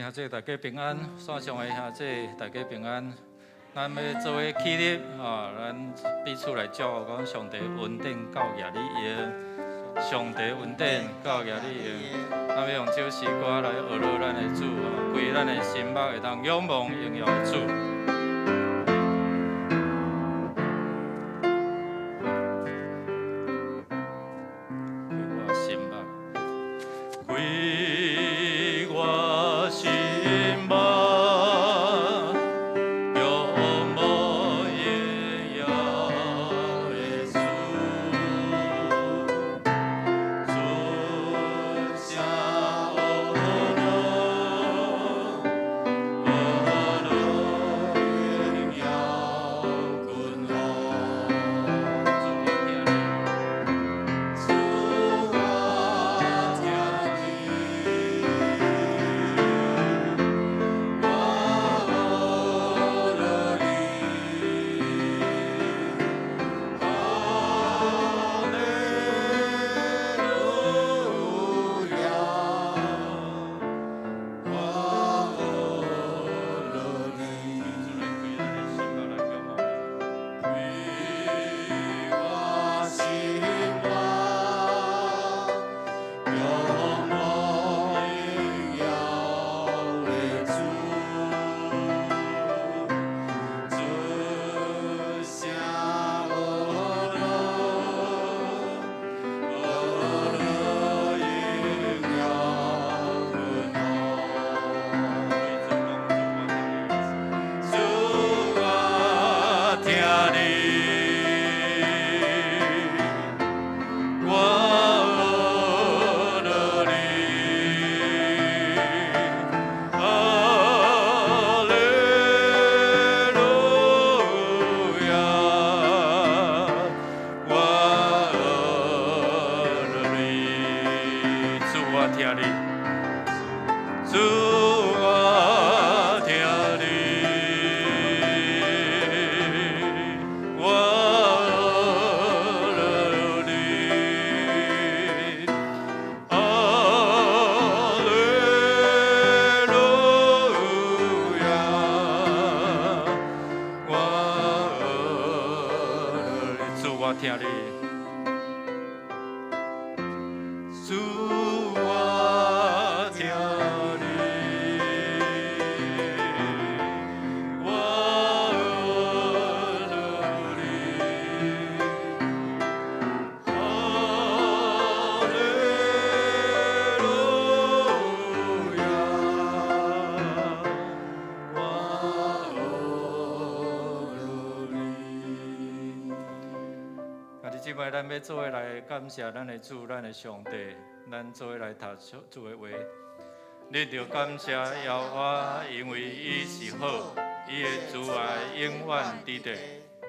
兄姊，大家平安；線上的兄姊，大家平安。咱欲做伙起立啊，咱彼此來祝福，講上帝恩典夠額你用，上帝恩典夠額你用。咱欲用這首詩歌來學樂咱的主啊，開咱的心目會當仰望榮耀的主。開我心目，開我心目，仰望榮耀的主，出聲學樂，學樂榮耀君王。主我疼你，主我疼你，我學樂你，哈利路亞，我學樂你。開我心目，仰望榮耀的主，出聲學樂，學樂榮耀君王。主我疼你，我學樂你，哈利路亞，我學樂你，主我疼你，主我疼你，我學樂你，哈利路亞，我學樂你，主我疼你，主我疼你，我學樂你，哈利路亞，我學樂你。兄弟姊妹，咱欲做伙來感謝咱的主，咱的上帝，咱做伙來讀主的話。你著感謝耶和華，因為伊是好，伊的慈愛永遠佇地。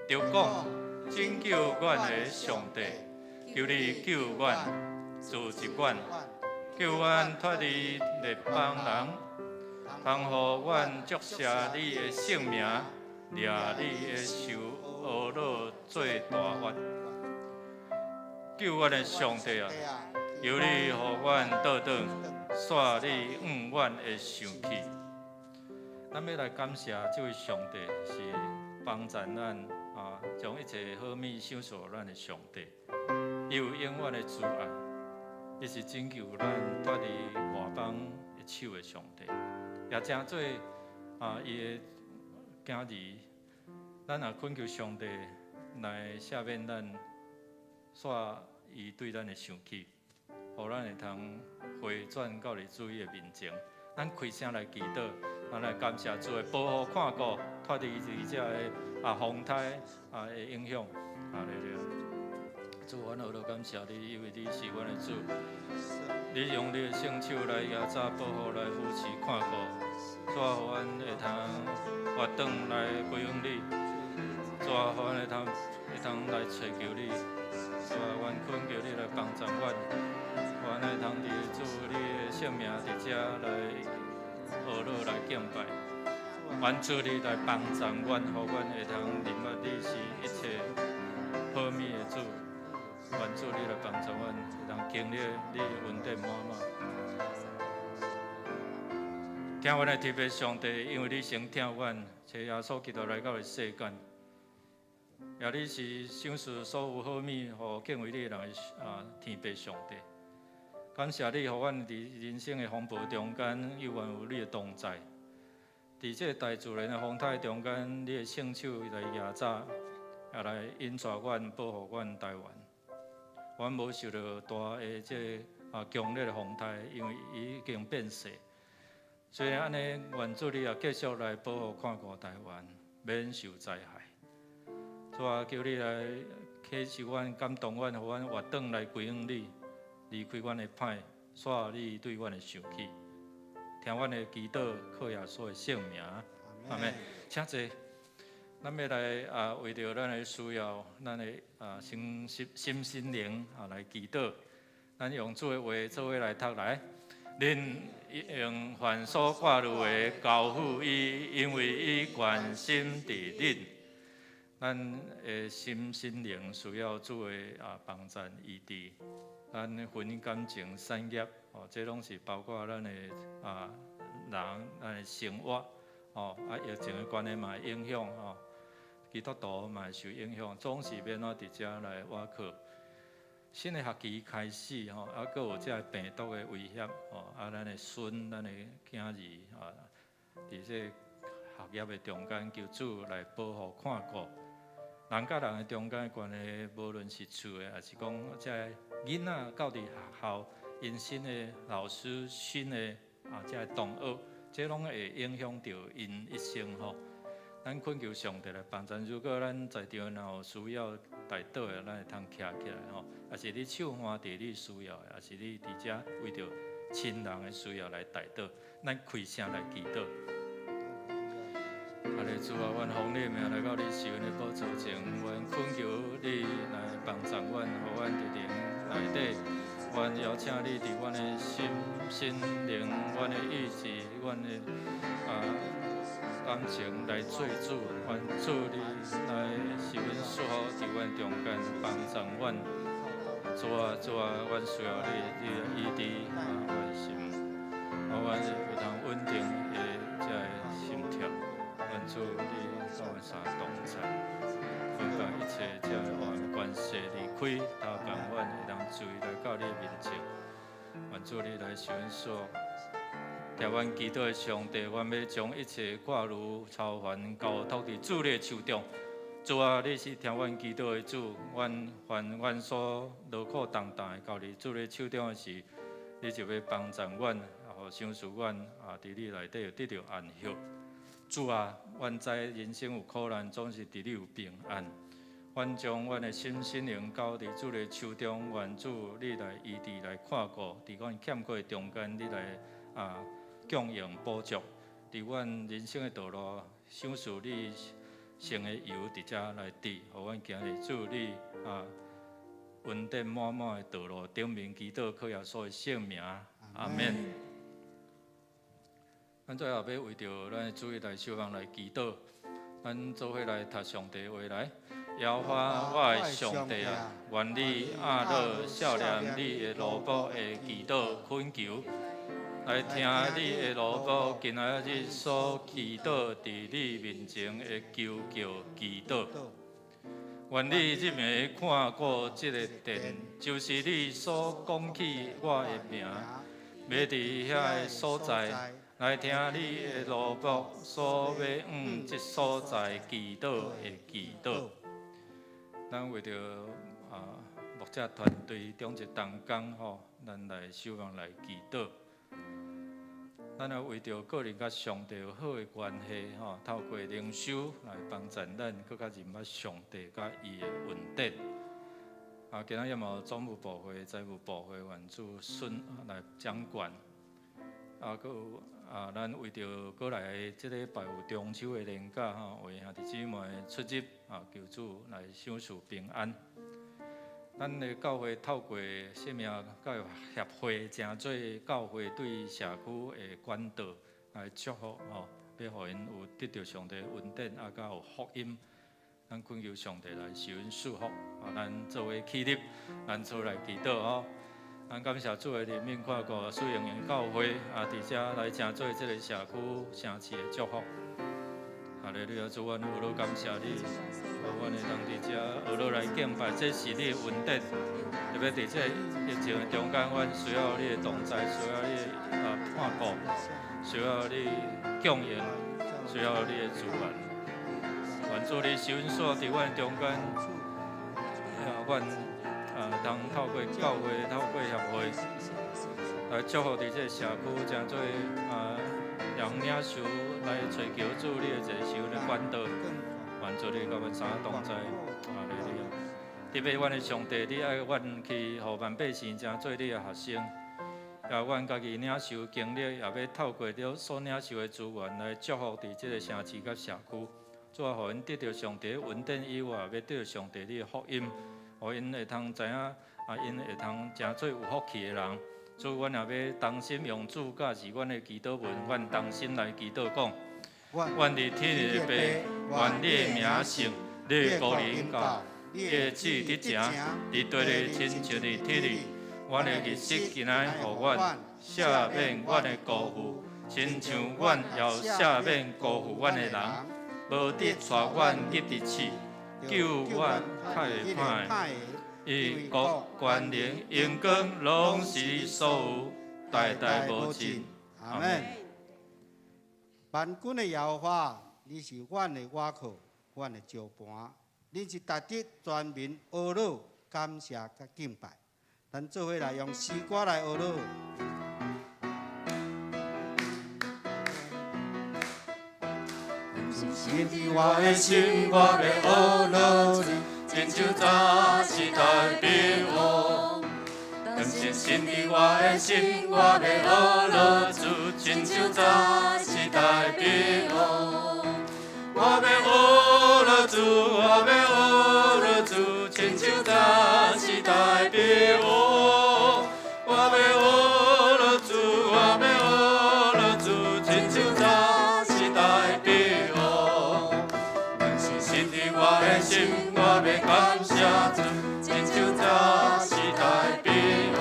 著講拯救阮的上帝，求你救阮，助益阮，救阮脫離列邦人，通予阮祝謝你的聖名，掠你的手呵咾做大越。救阮的上帝啊，求你予阮倒轉，煞你永遠的生氣。咱欲來感謝這位上帝，是幫助咱啊，將一切好物賞賜咱的上帝。伊有永遠的慈愛，伊是拯救咱脫離外邦的手的上帝，也成做啊伊的囝兒。咱也懇求上帝來赦免咱，煞伊對咱的生氣，予咱會通回轉到佇主伊的面前。咱開聲來祈禱，咱來感謝主的保護看顧，脫離佇這个啊風颱啊的影響。啊，對對。主，阮學樂感謝你，因為你是阮的主，你用你的聖手來壓榨保護，來扶持看顧，主啊，予阮會通活轉來歸向你，主啊，予阮會通來揣求你，主啊，阮懇求你來幫助阮，阮會通佇主你的聖名佇遮來學樂來敬拜，願主你來幫助阮，予阮會通認捌你是一切好物的主。願主你來幫助阮，會通經歷你的恩典滿滿。聽阮的天父上帝，因為你先疼阮，差耶穌基督來到這世間。也你是賞賜所有好物，予敬畏你的人的天父上帝。感謝你，予阮佇人生的風暴中間，猶原有你的同在。佇這個大自然的風颱中間，你的聖手來蜈紮，也來引帶阮、保護阮台灣。阮無受著大的這個強烈的風颱，因為伊已經變細。雖然按呢，願主你也繼續來保護看顧台灣，免受災害。主啊，求你來啟示阮、感動阮，予阮活轉來歸向你，離開阮的歹，煞你對阮的受氣。聽阮的祈禱，靠耶穌的聖名，阿們。請坐。咱欲來為著咱的需要，咱的身心身心靈來祈禱。咱用主的話做伙來讀來。恁用凡所掛慮的交付伊，因為伊關心著恁。咱的身心靈需要主的幫贊醫治。咱婚姻感情產業哦，這攏是包括咱的人，咱的生活哦，疫情的關係嘛會影響哦，基督徒嘛會受影響，總是欲按怎佇遮來倚靠。新的學期開始吼，閣有這个病毒的威脅吼，咱的孫、咱的囝兒佇這個學業的中間，求主來保護看顧。人佮人的中間的關係，無論是厝的，抑是講這个囡仔到佇學校，𪜶新的老師、新的這个同學，這攏會影響著𪜶一生吼。咱懇求上帝來幫助。如果咱在場若有需要代禱的，咱會通徛起來吼。抑是你手環佇你需要的，抑是你佇遮為著親人的需要來代禱，咱開聲來祈禱。阿咧主啊，阮奉你的名來到你施恩的寶座前，阮懇求你來幫助阮，予阮佇靈內底，阮邀請你佇阮的心、心靈、阮的意志、阮的感情來做主，願主你來施恩賜福佇阮中間幫助阮。主啊，主啊，阮需要你，你來醫治阮的心，予阮會當穩定的這个心跳。願主你佮阮相同在，阮將一切這个黑暗權勢離開，頭共阮會當注意來到你面前。願主你來施恩賜福，聽阮祈禱的上帝，阮欲將一切掛慮操煩交託佇主你的手中。主啊，你是聽阮祈禱的主，阮凡阮所勞苦擔擔的交佇主你手中的時，你就欲幫助阮，予賞賜阮佇你內底得著安息。主啊，阮知人生有苦難，總是佇你有平安。阮將阮的心心靈交佇主的手中，願主你來醫治來看顧，佇阮欠缺的中間，你來供應補足。佇阮人生的道路，賞賜你聖的油佇遮來滴，予阮行佇主你恩典滿滿的道路頂面祈禱，靠耶穌的聖名，阿們。咱最後欲為著咱的主日來守望來祈禱，咱做伙來讀上帝話來。耶和華我的上帝啊，願你鴨樂赦免你的奴僕的祈禱懇求，來聽你的奴僕今仔日所祈禱佇你面前的求叫祈禱。願你入暝看顧這个殿，就是你所講起我的名，欲佇遐的所在。來聽你的奴僕所欲向這所在祈禱的祈禱。咱為著牧者團隊中一同工吼，咱來守望來祈禱。咱也為著個人佮上帝有好的關係吼，透過靈修來幫助咱，閣較認捌上帝佮伊的恩典。今仔日嘛有總務部會、財務部會，願主順來掌管。閣有咱為著過來這禮拜有中秋的連假吼，為兄弟姊妹出入求主來賞賜平安。咱的教會透過生命教育協會，成做教會對社區的管道來祝福吼，欲予𪜶有得著上帝恩典，佮有福音。咱懇求上帝來賜恩賜福，咱做伙起立，咱做來祈禱吼。咱感謝主的憐憫，看顧蘇營營教會啊，佇遮來成做這个社區城市的祝福。哈利路亞，主，阮有感謝你，予阮會當佇遮學落來敬拜，這是你的恩典。特別佇這疫情的中間，阮需要你的同在，需要你的看顧，需要你供應，需要你的資源。願主你施恩煞佇阮中間，啊，阮通透過教會、透過協會來祝福佇這個社區，成做讓領袖來尋求主你的一個施恩的管道。願主你佮阮三同在，哈利路亞。特別阮的上帝，你愛阮去予萬百姓成做你的學生，也阮家己領受經歷，也欲透過著所領受的資源來祝福佇這個城市佮社區。主啊，予𪜶得著上帝的恩典以外，欲得著上帝你的福音，予𪜶會通知影，𪜶會通成做有福氣的人。主，阮也欲同心用主教示阮的祈禱文，阮同心來祈禱講：阮佇天的父，願你的名聖，你的國臨到，你的旨意得成，佇地裡親像佇天裡。阮的日食今仔予阮，赦免阮的辜負，親像阮也赦免辜負阮的人。無得帶阮入佇試，救阮脫歹的。因國權能榮光攏是你所有，代代無盡。阿門。萬軍的耶和華，你是阮的倚靠，阮的石磐，你是值得全民呵咾感謝佮敬拜。咱做伙來用詩歌來呵咾。神佇我的心，我欲呵咾主，親像早時代比王。當時神佇我的心，我欲呵咾主，親像早時代比王。我欲呵咾主，我欲呵咾主，親像早時代比王。我欲呵咾主，我欲呵咾主，親像早時代比王。若是神佇我的心，我欲感謝主，親像早時代比王。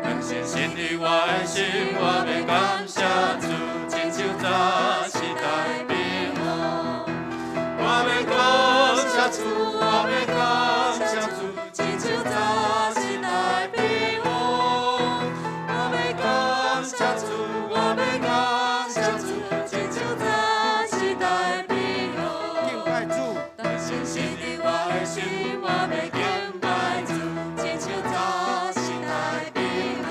若是神佇我的心，我欲感謝主，親像早時代比王。我欲感謝主，我欲感謝主，親像早時代比王。我欲感謝主，我欲感謝主，親像早時代比王。敬拜主，當時神佇我的心，我欲敬拜主，親像早時代比王。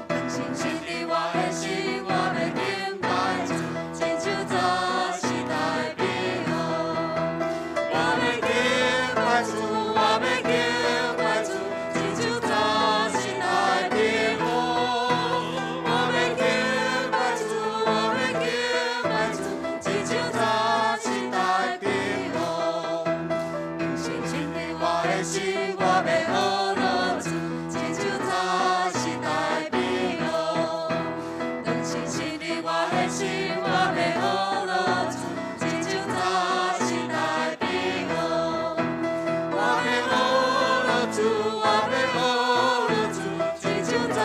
當時神佇我的心，我欲敬拜主，親像早時代比王。我欲敬拜主，我欲敬拜主，親像早時代比王。我欲敬拜主，我欲敬拜主，親像早時代比王。當時神佇我的心，我欲呵咾主，親像早時代比王。當時神佇我的心，我欲呵咾主，親像早時代比王。我欲呵咾主，我欲呵咾主，親像早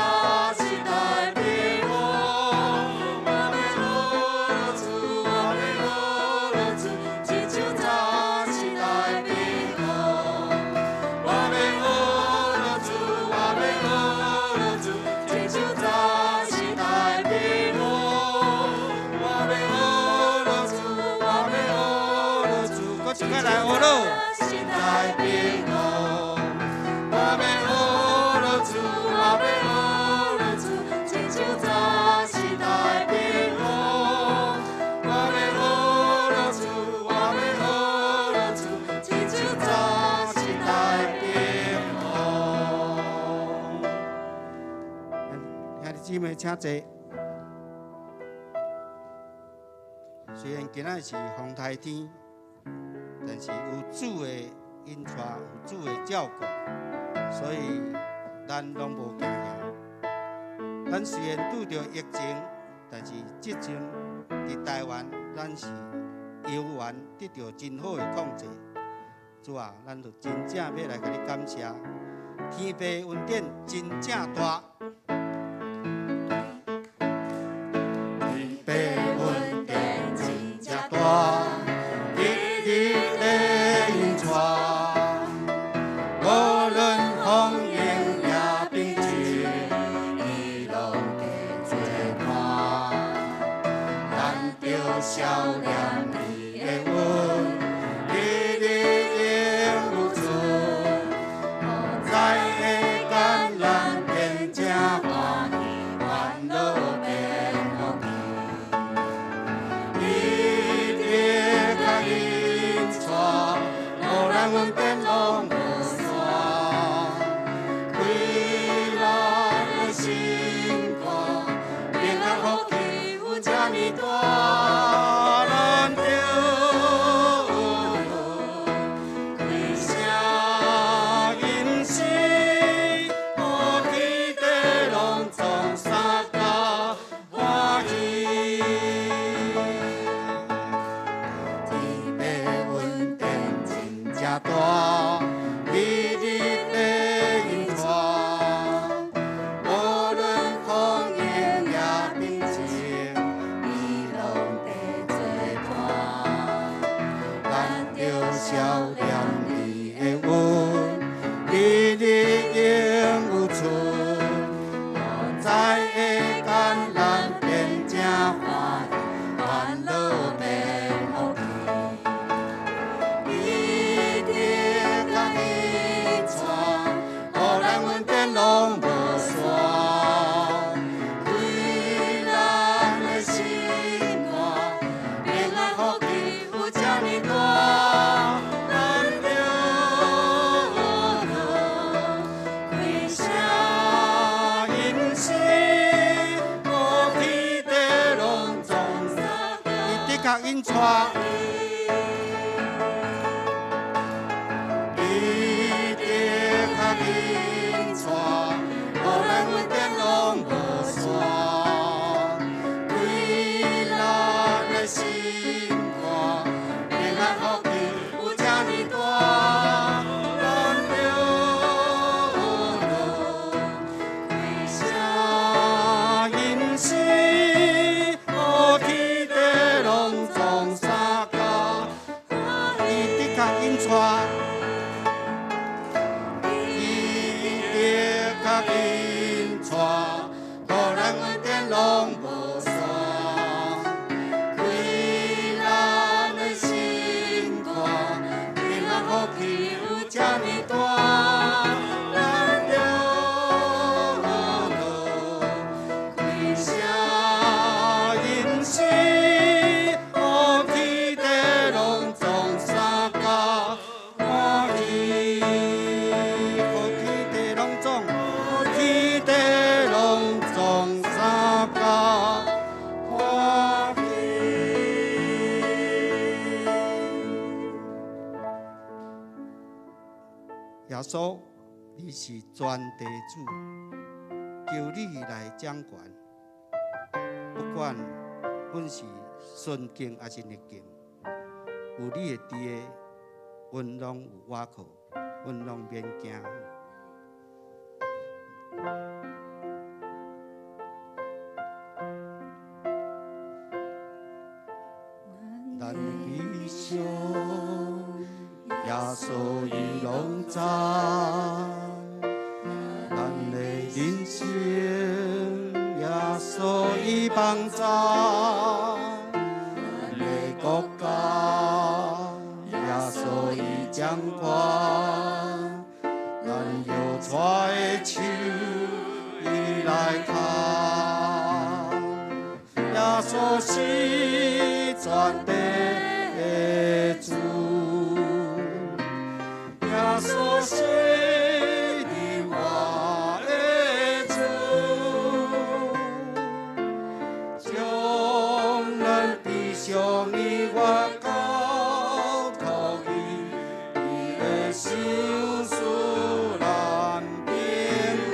時代比王。我欲呵咾主，我欲呵咾主，親像早時代比王。我欲呵咾主，我欲呵咾主，親像早時代比王。我欲呵咾主，我欲呵咾主，閣一擺來呵咾。時代比王。我欲呵咾主，我欲呵咾主，親像早時代比王。我欲呵咾主，我欲呵咾主，親像早時代比王。兄弟姊妹，請坐。雖然今仔是風颱天，但是有主的引帶，有主的照顧，所以咱攏無驚嚇。咱雖然拄著疫情，但是這陣佇台灣，咱是猶原得著真好的控制。主啊，咱就真正欲來共你感謝。天父恩典真正大。天父恩典真正大，日日的引帶，無論風湧也平靜，伊攏佇做伴。咱著數念伊的恩，日日永有存，何在的艱難變成歡喜，煩惱變福氣。伊的確引帶，予咱恩典攏無散，開咱的心肝，平安福氣有這呢大，咱著開聲吟詩，予天地攏總相共歡喜。天父恩典真正大，日日的引帶，無論風湧也平靜，伊攏佇做伴。咱著數念伊的恩，日日永有存，何在的艱難變成歡喜，煩惱變福氣。伊的確引帶，予咱恩典攏無散，開咱的心肝，平安福氣有這呢大，咱著開聲吟詩，予天地攏總伊的確引帶。伊的確引帶，予咱恩典攏無散，開咱的心肝，平安福氣有這呢大，咱著開聲吟詩，予天地攏總相共伊的確引帶。伊的確引帶，予咱恩典攏無散，開咱的心肝，平安福氣有這呢大，咱著開聲吟詩，予天地攏總相共歡喜，予天地攏總，天地攏總相共歡喜。耶穌，你是全地主，求你來掌權。不管阮是順境抑是逆境，有你的佇个，阮攏有倚靠，阮攏免驚。咱的异象，耶穌伊攏知；咱的人生，耶穌伊幫助；咱的國家，耶穌伊掌管。咱搖帶的手，伊來牽。耶穌是全地的主，耶穌是你我的主，將咱地上你我交託伊，伊會賞賜咱平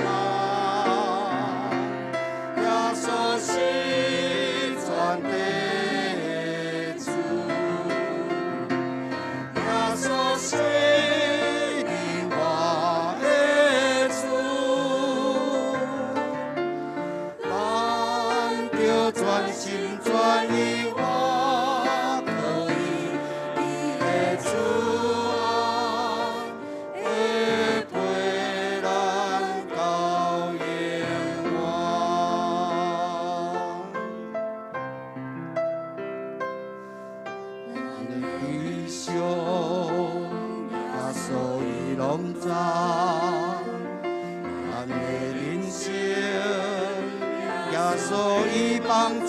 安。耶穌是全地的主，耶穌是你我的主，上，耶穌伊攏知。咱的人生，耶穌伊幫助。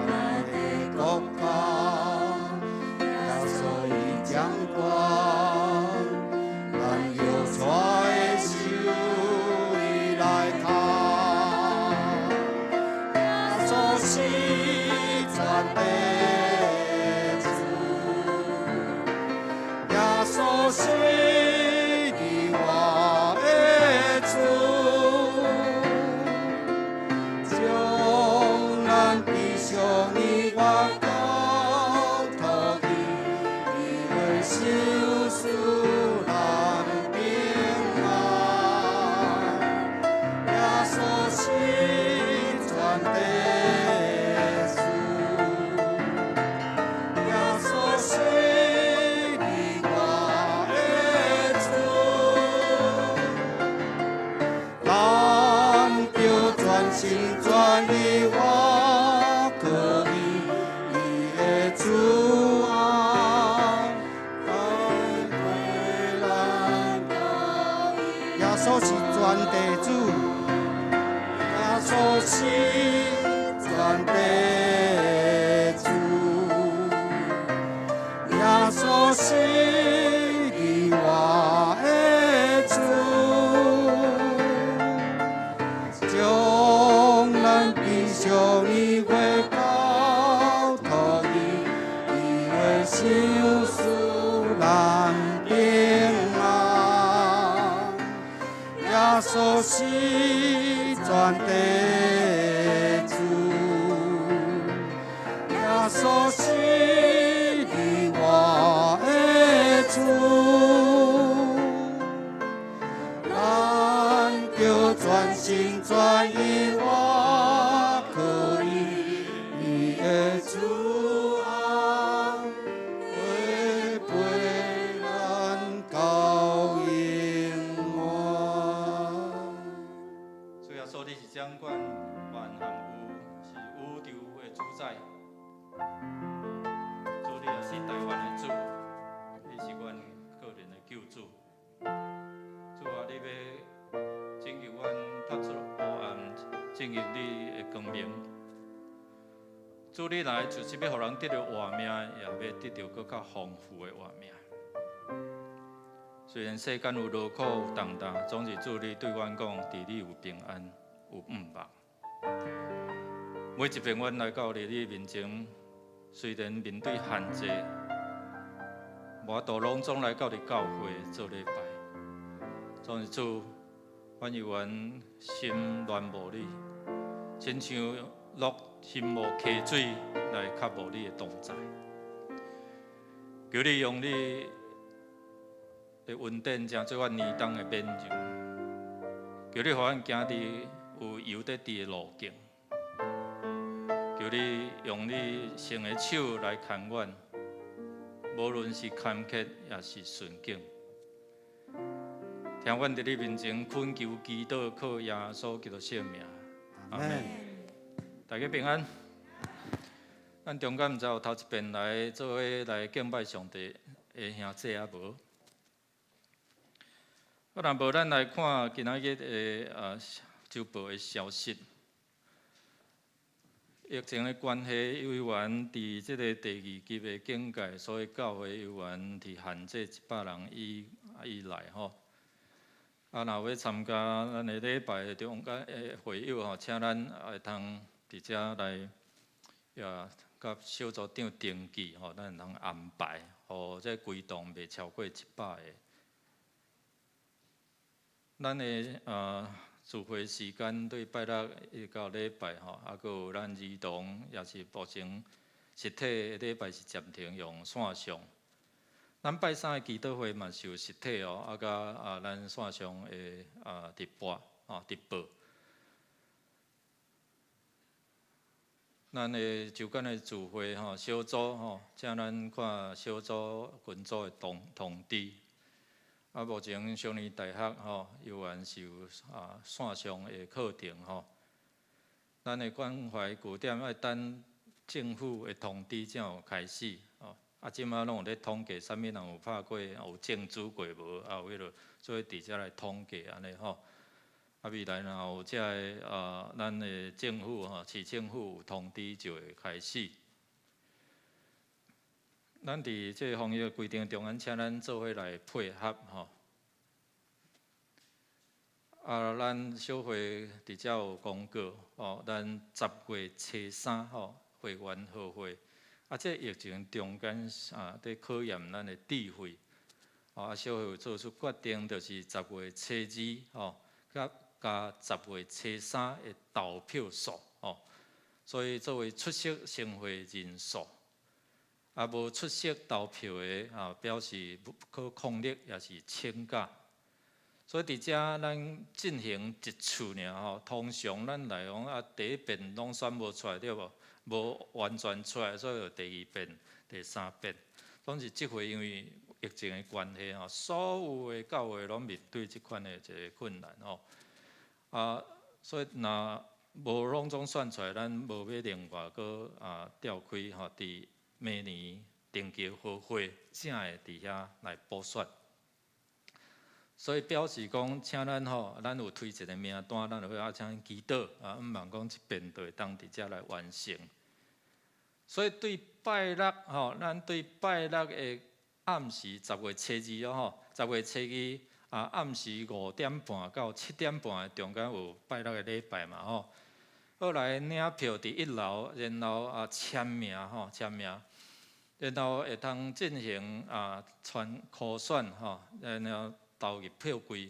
咱的國家，耶穌伊掌管。咱搖帶的手，伊來牽。耶穌是全地主，耶穌是你我的主，將咱地上的我交託伊，伊會賞賜咱平安。耶穌是全地主，耶穌是你我的主，咱著全心全意倚靠伊，伊的慈愛帶陪咱。耶穌是全地主，耶穌是全地主，耶穌是你我的主，將咱地上的話交託伊，伊會賞賜咱平安。耶穌是全地主，耶穌是你我的主，咱著全心全意倚靠伊，伊的慈愛會陪咱到永遠。主耶穌，你是掌管萬項有，是宇宙的主宰。主，你也是台灣的主，你是阮個人的救主。主啊，你欲拯救阮脫出黑暗，進入你的光明。主，你來就是欲予人得著活命，也欲得著閣較豐富的活命。雖然世間有勞苦有重擔，總是主你對阮講，佇你有平安，有盼望。每一遍阮來到你面前，雖然面對限制，無法度攏總來到你教會做禮拜，總是主，阮猶原心戀慕你，親像鹿欣慕溪水來渴慕你的同在。求你用你的恩典，成做阮年冬的免油。求你予阮行佇有油佇滴的路徑。求你用你聖的手來牽阮，無論是坎坷抑是順境。聽阮佇你面前懇求祈禱，靠耶穌基督聖名。阿門。大家平安。咱中間毋知有頭一遍來做伙來敬拜上帝的兄弟啊無？啊，若無咱來看今仔日的週報的消息。疫情的關係，猶原佇這个第二級的警戒，所以教會猶原佇限制100人以內吼。啊，若欲參加咱的禮拜中間的會友吼，請咱會通佇遮來也佮小組長登記吼，咱會通安排，予這規棟袂超過100個。咱的聚會時間對拜六一到禮拜吼，啊，閣有咱兒童也是目前實體的禮拜是暫停用線上。咱拜三的祈禱會嘛是有實體哦，啊，佮咱線上的直播啊直播。咱的週間的聚會吼，小組吼，請咱看小組群組的通知。啊，目前少年大學吼，猶原是有線上的課程吼。咱的關懷據點愛等政府的通知才有開始吼。啊，這馬攏有咧統計，啥物人有拍過，有中注過無？啊，有彼落，所以佇遮來統計按呢吼。啊，未來若有這个啊，咱的政府吼，市政府有通知就會開始。咱佇這個防疫規定中間，請咱做伙來配合吼。啊，咱小會佇遮有公告吼，咱十月初三吼，會員合會。啊，這疫情中間啊，佇考驗咱的智慧。啊，小會有做出決定，就是十月初二吼，佮加十月初三的投票數吼。所以作為出席成會人數，啊，無出席投票的啊，表示不可抗力，抑是請假。所以佇遮咱進行一次爾吼，通常咱來講啊，第一遍攏選無出來對無？無完全出來，所以就第二遍、第三遍。總是這回因為疫情的關係吼，所有的教會攏面對這款的一個困難吼。啊，所以若無攏總選出來，咱無欲另外閣啊召開吼，佇明年定期合會才會佇遐來補選。所以表示講，請咱吼，咱有推一個名單，咱就會啊請祈禱啊，毋望講一遍就會當佇遮來完成。所以對拜六吼，咱對拜六的暗時十月初二哦吼，十月初二啊暗時5點半到7點半的中間有拜六的禮拜嘛吼。後來領票佇一樓，然後啊簽名吼簽名，然後會通進行啊傳箍選吼，然後投入票櫃。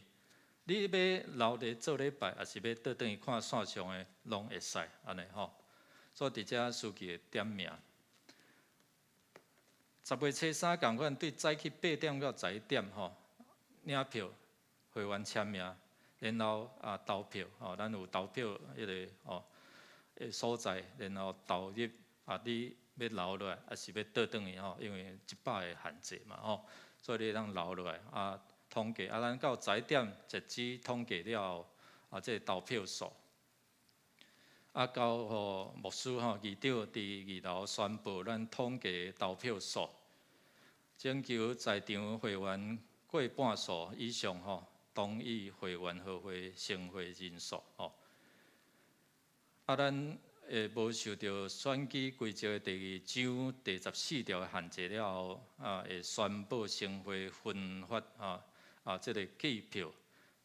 你欲留佇做禮拜，抑是欲倒轉去看線上的，攏會使按呢吼。所以佇遮書記會點名。十月初三仝款，對早起8點到11點吼，領票，會員簽名，然後啊投票吼，咱有投票彼个吼的所在，然後投入啊，你欲留落來，抑是欲倒轉去吼？因為100個限制嘛吼，所以你會當留落來啊。統計啊，咱到十一點截止統計了後，啊，這個投票數，啊，交予牧師吼，議長佇二樓宣布咱統計投票數，徵求在場會員過半數以上吼，同意會員合會成會人數吼。啊，咱會無受著選舉規則的第二章第十四條的限制了後，啊，會宣布成會分發啊啊，這個計票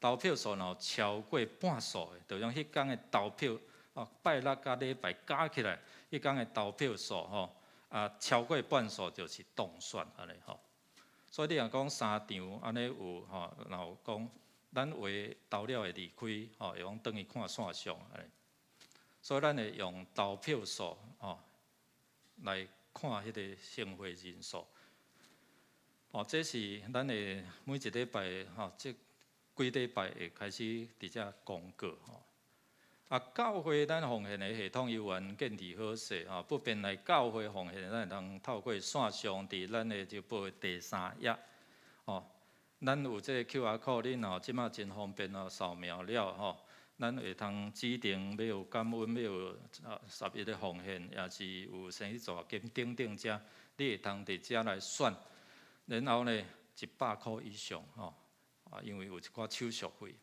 投票數若有超過半數的，就講彼工的投票啊，拜六佮禮拜加起來，彼工的投票數吼啊，超過半數就是當選按呢吼。所以你若講三場按呢有吼，若有講咱話投了會離開吼，會講轉去看線上按呢。所以咱會用投票數吼來看彼個成會人數。哦，這是咱的每一禮拜吼，這幾禮拜會開始佇遮公告吼。啊，教會咱奉獻的系統猶原建立好勢吼，不便來教會奉獻，咱會當透過線上佇咱的就報第三頁，吼，咱有這個 QR code，你若這馬真方便哦，掃描了吼，咱會通指定欲有感恩，欲有啊十一的奉獻，抑是有生日助學金等等遮，你會通佇遮來選。然後呢，100箍以上吼，啊，因為有一寡手續費。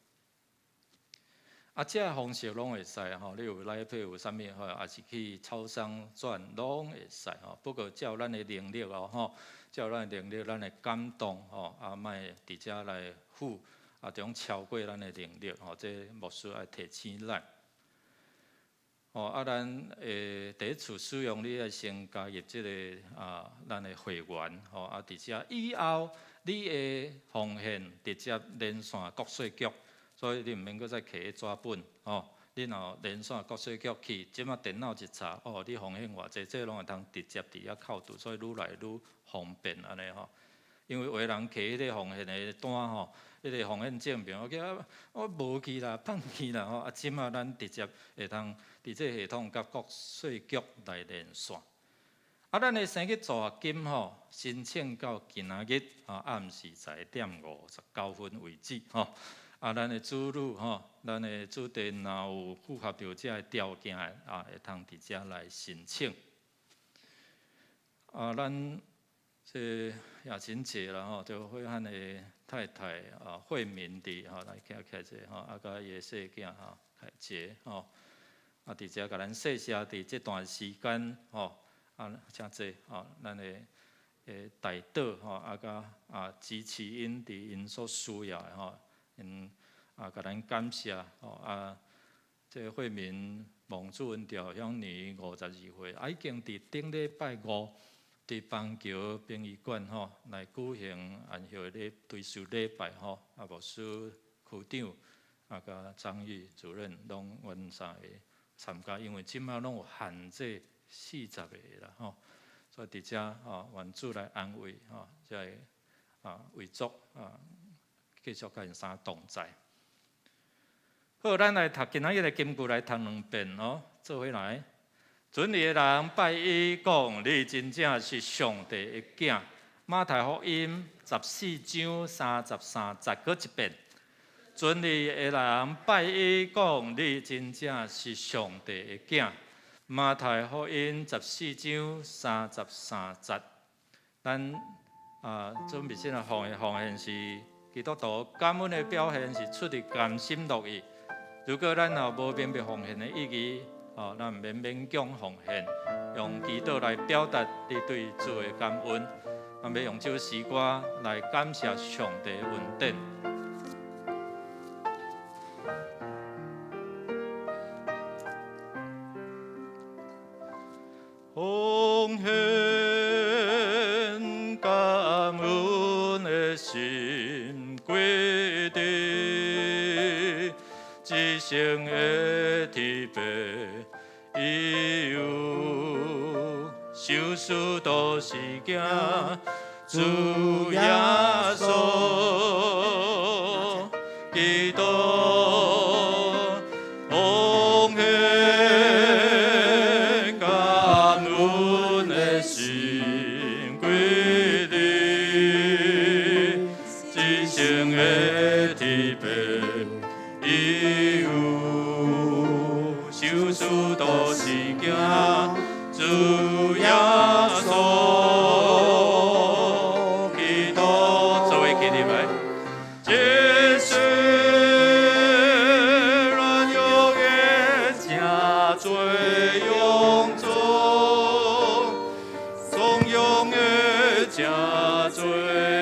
啊，這個方式攏會使吼，你有 Line Pay 有啥物吼，抑是去超商轉攏會使吼。不過照咱的能力哦吼，照咱的能力，咱的感動吼，啊，莫佇遮來付，啊，這種超過咱的能力吼，這牧師愛提醒咱。哦，啊，咱會第一次使用，你愛先加入這個啊，咱的會員吼，啊，佇遮以後你的奉獻直接連線國稅局，所以你毋免閣再提紙本吼。你若連線國稅局去，這馬電腦一查，哦，你奉獻偌濟，這攏會通直接佇遐扣除，所以愈來愈方便按呢吼。因為有的人提彼個奉獻的單吼，彼個奉獻證明，我叫我無去啦，放棄啦吼。啊，這馬咱直接會通佇這個系統佮國稅局來連線。啊，咱的生日助學金吼，申請到今仔日吼暗時11點59分為止吼。啊，咱的子女吼，咱的子弟若有符合著這个條件的，啊，會通佇遮來申請。啊，咱這雅琴姐啦吼，就惠漢的太太啊，惠敏佇吼來徛起來者吼，啊，佮伊的細囝吼，凱傑吼，啊，佇遮共咱謝謝佇這段時間吼，啊，誠濟吼，咱的代禱吼，啊，佮啊支持𪜶佇𪜶所需要的吼，𪜶啊，共咱感謝吼，啊，這惠敏蒙主恩召，享年52歲，啊，已經佇頂禮拜五佇邦橋殯儀館吼來舉行安息禮追思禮拜吼，啊，牧師、區長啊，佮張玉主任攏阮三個參加，因為這馬攏有限制40個啦吼，所以佇遮吼，願主來安慰吼，這个啊遺族啊，繼續佮𪜶三同在。好，咱來讀今仔日的金句來讀兩遍哦，做伙來。船裡的人拜伊講：你真正是上帝的囝。馬太福音14章33節，閣一遍。船裡的人拜伊講：你真正是上帝的囝。馬太福音十四章三十三節。咱啊，準備先來奉獻，奉獻是基督徒感恩的表現，是出自甘心樂意。如果咱若無明白奉獻的意義，哦，咱毋免勉強奉獻，用祈禱來表達你對主的感恩。咱欲用這首詩歌來感謝上帝的恩典。奉獻感恩的心歸至，至聖的天父伊有，受事都是行主耶穌基督，奉獻感恩的心歸至，至聖的天父伊有，受事都是行主耶穌基督，做伙起立來。這世軟弱的誠濟臃腫，鬆恙的誠濟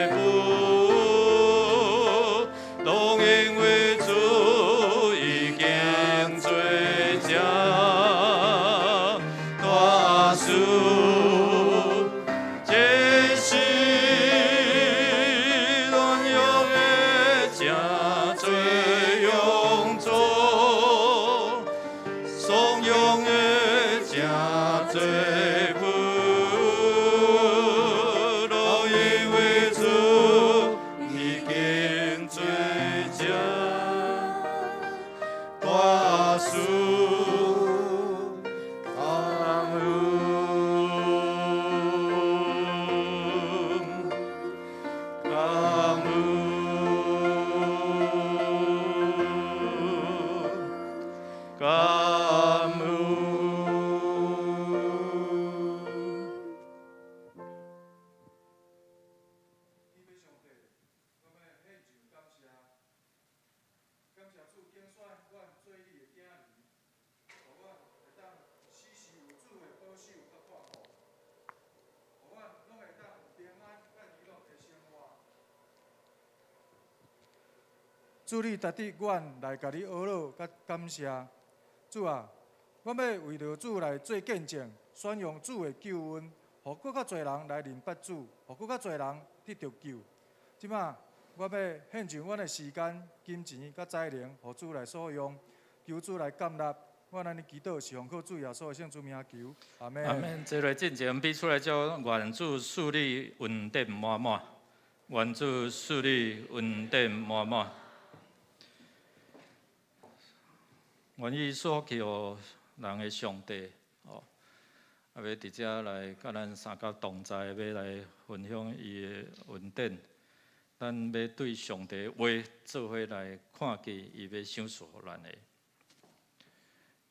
富，攏因為主已經做這大事。這是軟弱的誠濟臃腫，鬆恙的誠濟富，攏因為主已經做這大事。感恩，感恩，感恩。天父上帝，我欲獻上感謝，感謝主揀選阮做你的囝兒，予阮會當時時有主的保守佮看顧，予阮攏會當有平安佮喜樂的生活。主，你值得阮來共你呵咾佮感謝。主啊，阮欲為著主來做見證，宣揚主的救恩，予閣較濟人來認捌主，予閣較濟人得著救。這馬，我欲獻上阮的時間、金錢佮才能，予主來所用，求主來接納。阮按呢祈禱是奉靠主耶穌的聖主名求，阿們。阿們。坐落進前，彼此來祝願主賜你恩典滿滿，願主賜你恩典滿滿。願意賜福予人的上帝，哦，啊，欲佇遮來佮咱三甲同在，欲來分享伊的恩典。咱欲對上帝的話做伙來看見，伊欲賞賜予咱的。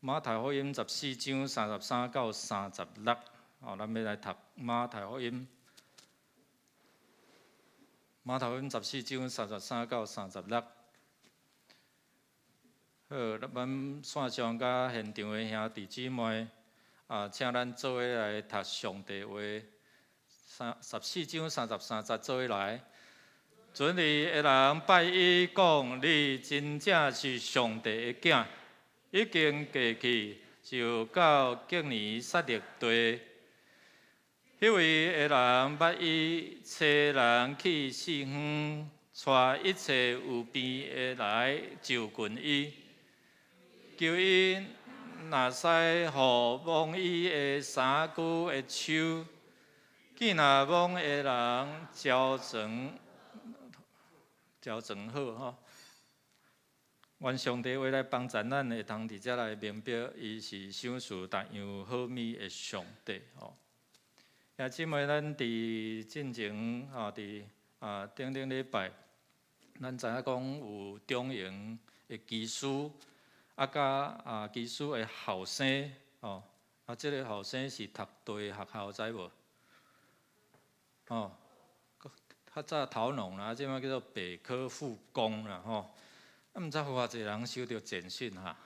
馬太福音14章33到36，哦，咱欲來讀馬太福音馬太福音14章33到36。好，咱線上佮現場的兄弟姊妹，啊，請咱做伙來讀上帝話，14章33節做伙來。船裡的人拜伊講：你真正是上帝的囝。已經過去，就到革尼撒勒地。彼位的人捌伊差人去四方，帶一切有病的來就近伊，求伊若使予摸伊的衫褲的手，見若摸的人焦成焦成好吼。願上帝話來幫助咱，會通佇遮來明白，伊是賞賜逐樣好物的上帝吼。兄姊妹，咱佇進前吼，佇啊頂頂禮拜，咱知影講有中營的技師，啊佮啊技師的後生吼，啊這个後生是讀大學校，知無？哦，較早桃農啦，這擺叫做北科附工啦吼。啊，毋知有偌濟人收著簡訊哈？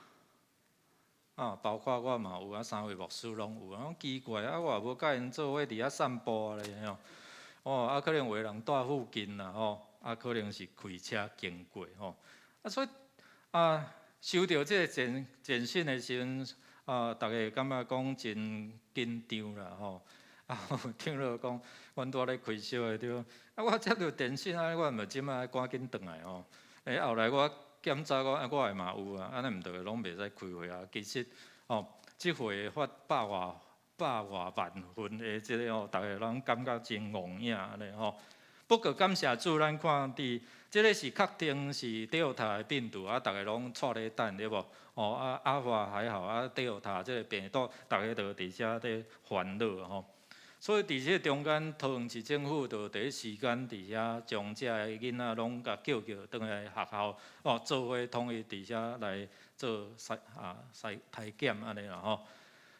啊，包括我嘛有啊，三位牧師攏有啊。奇怪啊，我也無佮𪜶做伙佇遐散步咧吼。哦，啊，可能有的人蹛附近啦吼，啊，可能是開車經過吼。啊，所以啊，收著這个簡訊的時陣，啊，逐家感覺講真緊張啦吼。啊，有聽落講，阮拄仔咧開燒的對。啊，我接著電訊啊，我嘛這擺趕緊轉來吼。欸，後來我檢查講，啊，我的嘛有啊，按呢毋著攏袂使開會啊。其實，吼，這回發百外萬份的這个吼，逐家攏感覺真戇影按呢吼。不過感謝主，咱看佇這个是確定是 Delta 的病毒啊，逐家攏𤆬咧等對無？哦，啊，阿爾法還好，啊，Delta 這个病毒，逐家都佇遮咧煩惱吼。所以佇這个中間，桃園市政府就第一時間佇遐將遮个囡仔攏共叫叫轉來學校，哦，做伙統一佇遮來做篩啊篩篩檢按呢啦吼。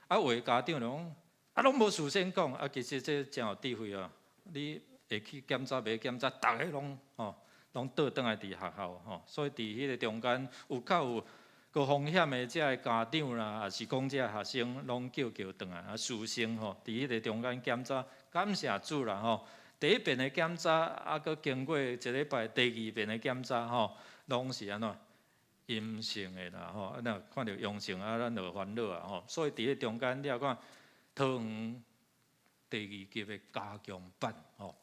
啊，有的家長就講，啊，攏無事先講，啊，其實這真有智慧啊！你會去檢查，袂檢查，逐家攏吼攏倒轉來佇學校吼。所以佇彼个中間有較有高風險的遮个家長啦，抑是講遮个學生，攏叫叫轉來啊，師生吼，佇彼个中間檢查，感謝主啦吼。第一遍的檢查，啊，閣經過一禮拜，第二遍的檢查吼，攏是按怎陰性的啦吼。啊，若看著陽性啊，咱就煩惱啊吼。所以佇彼中間，你也看桃園第二級的加強版吼。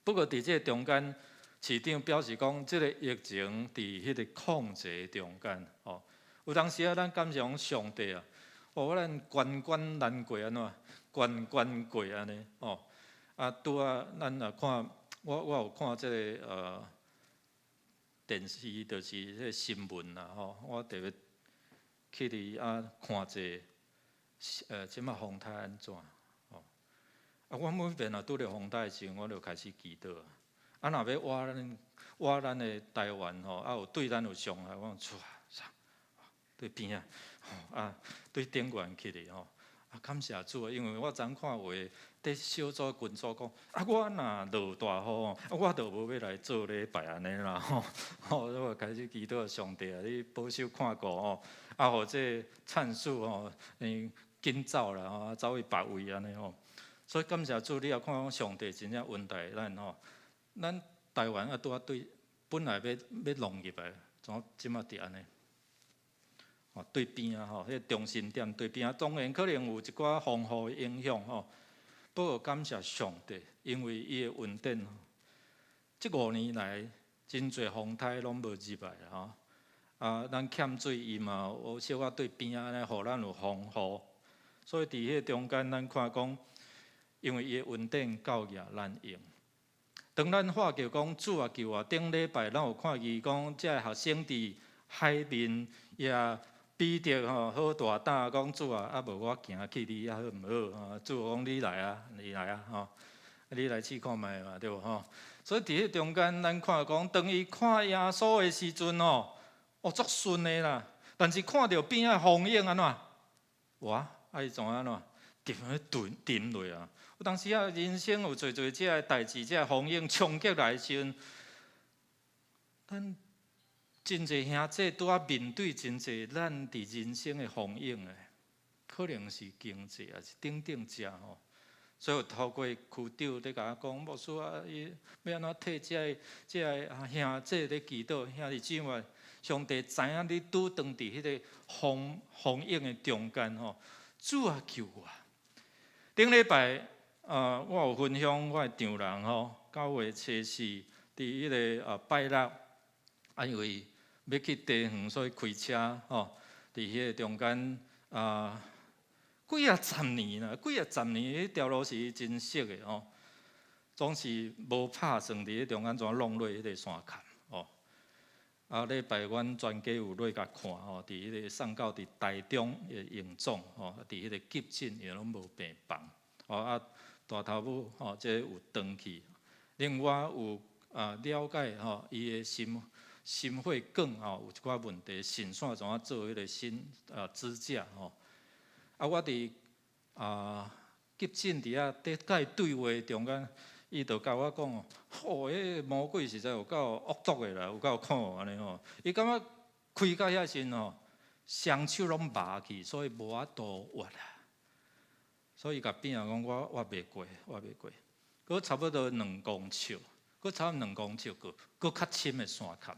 不過佇這个中間，市長表示講，這个疫情佇彼个控制中間吼。有當時啊，咱感謝上帝啊，哦，咱關關難過按怎，關關過按呢吼。啊，拄仔咱若看，我有看這个電視，就是彼个新聞啦吼。我特別去佇啊看者，這擺風颱按怎吼？啊，我每遍若拄著風颱的時陣，我就開始祈禱。啊，若欲倚咱的台灣吼，啊有對咱有傷害，我講主啊，對邊仔，啊對頂懸起來吼。啊，感謝主啊，因為我昨看有的佇小組群組講，啊，我若落大雨，啊，我就無欲來做禮拜按呢啦吼。吼，我開始祈禱上帝啊，你保守看顧吼，啊，予這個燦樹吼，嗯，緊走啦吼，走去別位按呢吼。所以感謝主，你也看講上帝真正恩待咱吼。咱台灣啊，拄仔對本來欲欲弄入來，怎這擺佇按呢？哦，對邊仔吼，彼个中心點對邊仔，當然可能有一寡風雨的影響吼。不過感謝上帝，因為伊的恩典，這5年來真濟風颱攏無入來吼。啊，咱欠水伊嘛有小可對邊仔按呢，予咱有風雨。所以佇彼个中間，咱看講，因為伊的恩典夠額咱用。當咱發覺講主啊救我，頂禮拜咱有看見講，這个學生佇海面也彼得吼好大膽講主啊，啊無我行去你遐好毋好？啊，主講你來啊，你來啊，吼，你來試看覓嘛，對無吼？所以佇彼中間，咱看講，當伊看耶穌的時陣吼，哦，足順的啦。但是看著邊仔風湧按怎？哇，啊伊怎按怎？沉沉沉落啊！有當時啊，人生有濟濟這个代誌，這个風湧衝擊來的時陣，咱真濟兄弟拄仔面對真濟咱佇人生的風湧的，可能是經濟，抑是等等遮吼。所以有透過區長咧共我講，牧師啊，伊欲按怎替這个這个兄弟咧祈禱，兄弟姊妹，上帝知影你拄當佇彼個風風湧的中間吼，主啊救我！頂禮拜啊，我有分享我的丈人吼，9月初4佇彼个拜六，啊因為欲去茶園，所以開車吼，佇彼個中間啊，幾仔十年啦，幾仔十年，彼條路是真熟的吼，總是無拍算佇彼中間怎弄落彼个山崁吼。啊，禮拜阮專家有落共看吼，佇彼个送到佇台中的榮總吼，佇彼个急診伊攏無病房，吼啊大頭母吼，這個有轉去。另外有了解吼，伊的心血管吼有一寡問題，腎線怎啊做彼个新支架吼。啊，我佇急診佇遐佇共伊對話中間，伊就共我講哦，彼個魔鬼實在有夠惡毒的啦，有夠苦按呢吼。伊感覺開到遐時吼，雙手攏麻去，所以無法度挖啊。所以伊共病人講，我挖袂過，挖袂過。閣差不多兩公尺，閣差不多兩公尺，閣閣較深的山崁。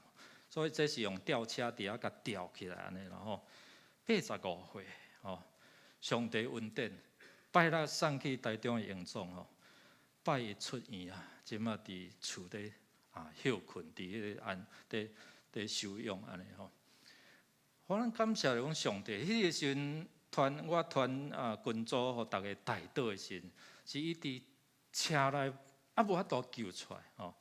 所以這是用吊車佇遐共吊起來按呢，然後85歲吼，上帝恩典，拜六送去台中的榮總吼，拜一出院啊，這馬佇厝咧歇睏，佇彼个安佇佇休養按呢吼。我咱感謝講上帝，彼个時陣傳我傳群組予逐家代禱的時陣，是伊佇車內啊無法度救出來吼，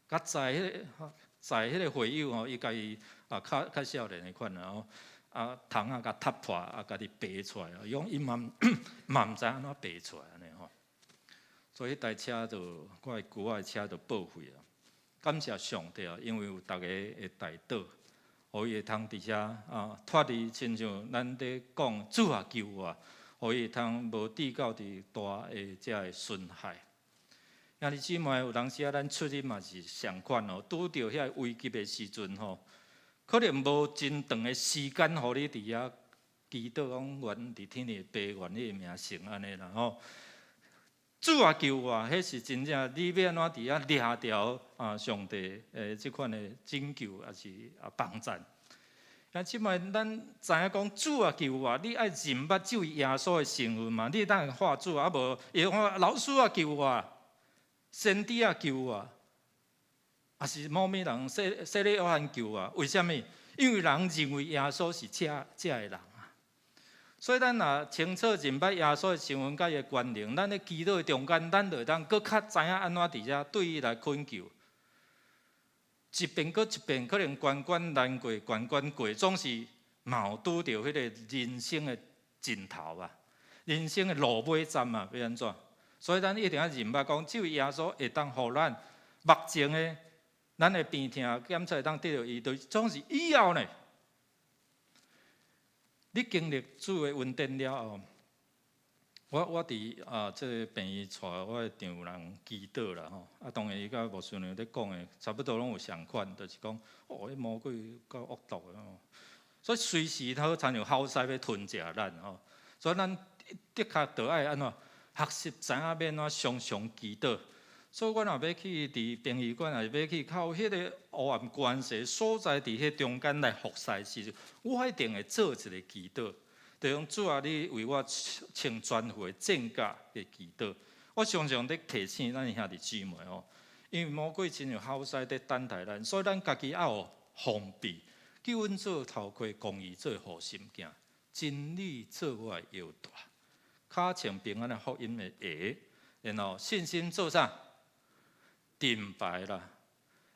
共載彼个載彼个會友吼，伊家己較較少年的款啦吼，啊窗仔共踢破啊，家己爬出來，伊講伊嘛嘛毋知按怎爬出來按呢吼，所以彼台車就我的舅仔的車就報廢啊。感謝上帝啊，因為有逐家的代禱，予伊會通佇遮脫離，親像咱咧講主啊救我，予伊會通無致到佇大的這个損害。兄弟姊妹，有當時啊，咱出入嘛是仝款哦，拄著遐危急的時陣吼，可能無真長的時間，予你佇遐祈禱講願佇天的父，願你的名聖按呢啦吼。主啊救我，彼是真正你欲按怎佇遐掠著上帝的這款的拯救，抑是幫贊。兄姊妹，咱知影講主啊救我，你愛認捌這位耶穌的身份嘛？你會當喊主啊，無伊講老師啊救我，先知啊救我，抑是某物人洗洗禮約翰救我？為啥物？因為人認為耶穌是這這个人啊。所以咱若清楚認捌耶穌的身份佮伊的權能，咱咧祈禱的中間，咱就會當閣較知影按怎佇遮對伊來懇求。一遍閣一遍，可能關關難過，關關過，總是嘛有拄著彼個人生的盡頭啊，人生的路尾站啊，欲按怎？所以咱一定愛認捌講，這位耶穌會當予咱目前的咱的病痛檢測會當得著醫治，總是以後呢？你經歷主的恩典了後，我佇這个病院帶我的丈人祈禱啦吼，啊當然伊佮牧師娘咧講的差不多攏有仝款，就是講哦，彼魔鬼夠惡毒的吼，所以隨時他親像吼獅欲吞食咱吼，所以咱的確著愛按怎學習知影欲按怎常常祈禱。所以我若欲去佇殯儀館，抑是欲去靠彼个黑暗關係所在，佇彼中間來服侍時，我一定會做一个祈禱，就講主啊，你為我穿全副的戰甲的祈禱。我常常咧提醒咱兄弟姊妹吼，因為魔鬼親像吼獅佇等待咱，所以咱家己愛有防備，叫阮做頭盔公義做護心鏡，真理做我的腰帶，跤穿平安的福音的鞋，然後信心做啥？盾牌啦，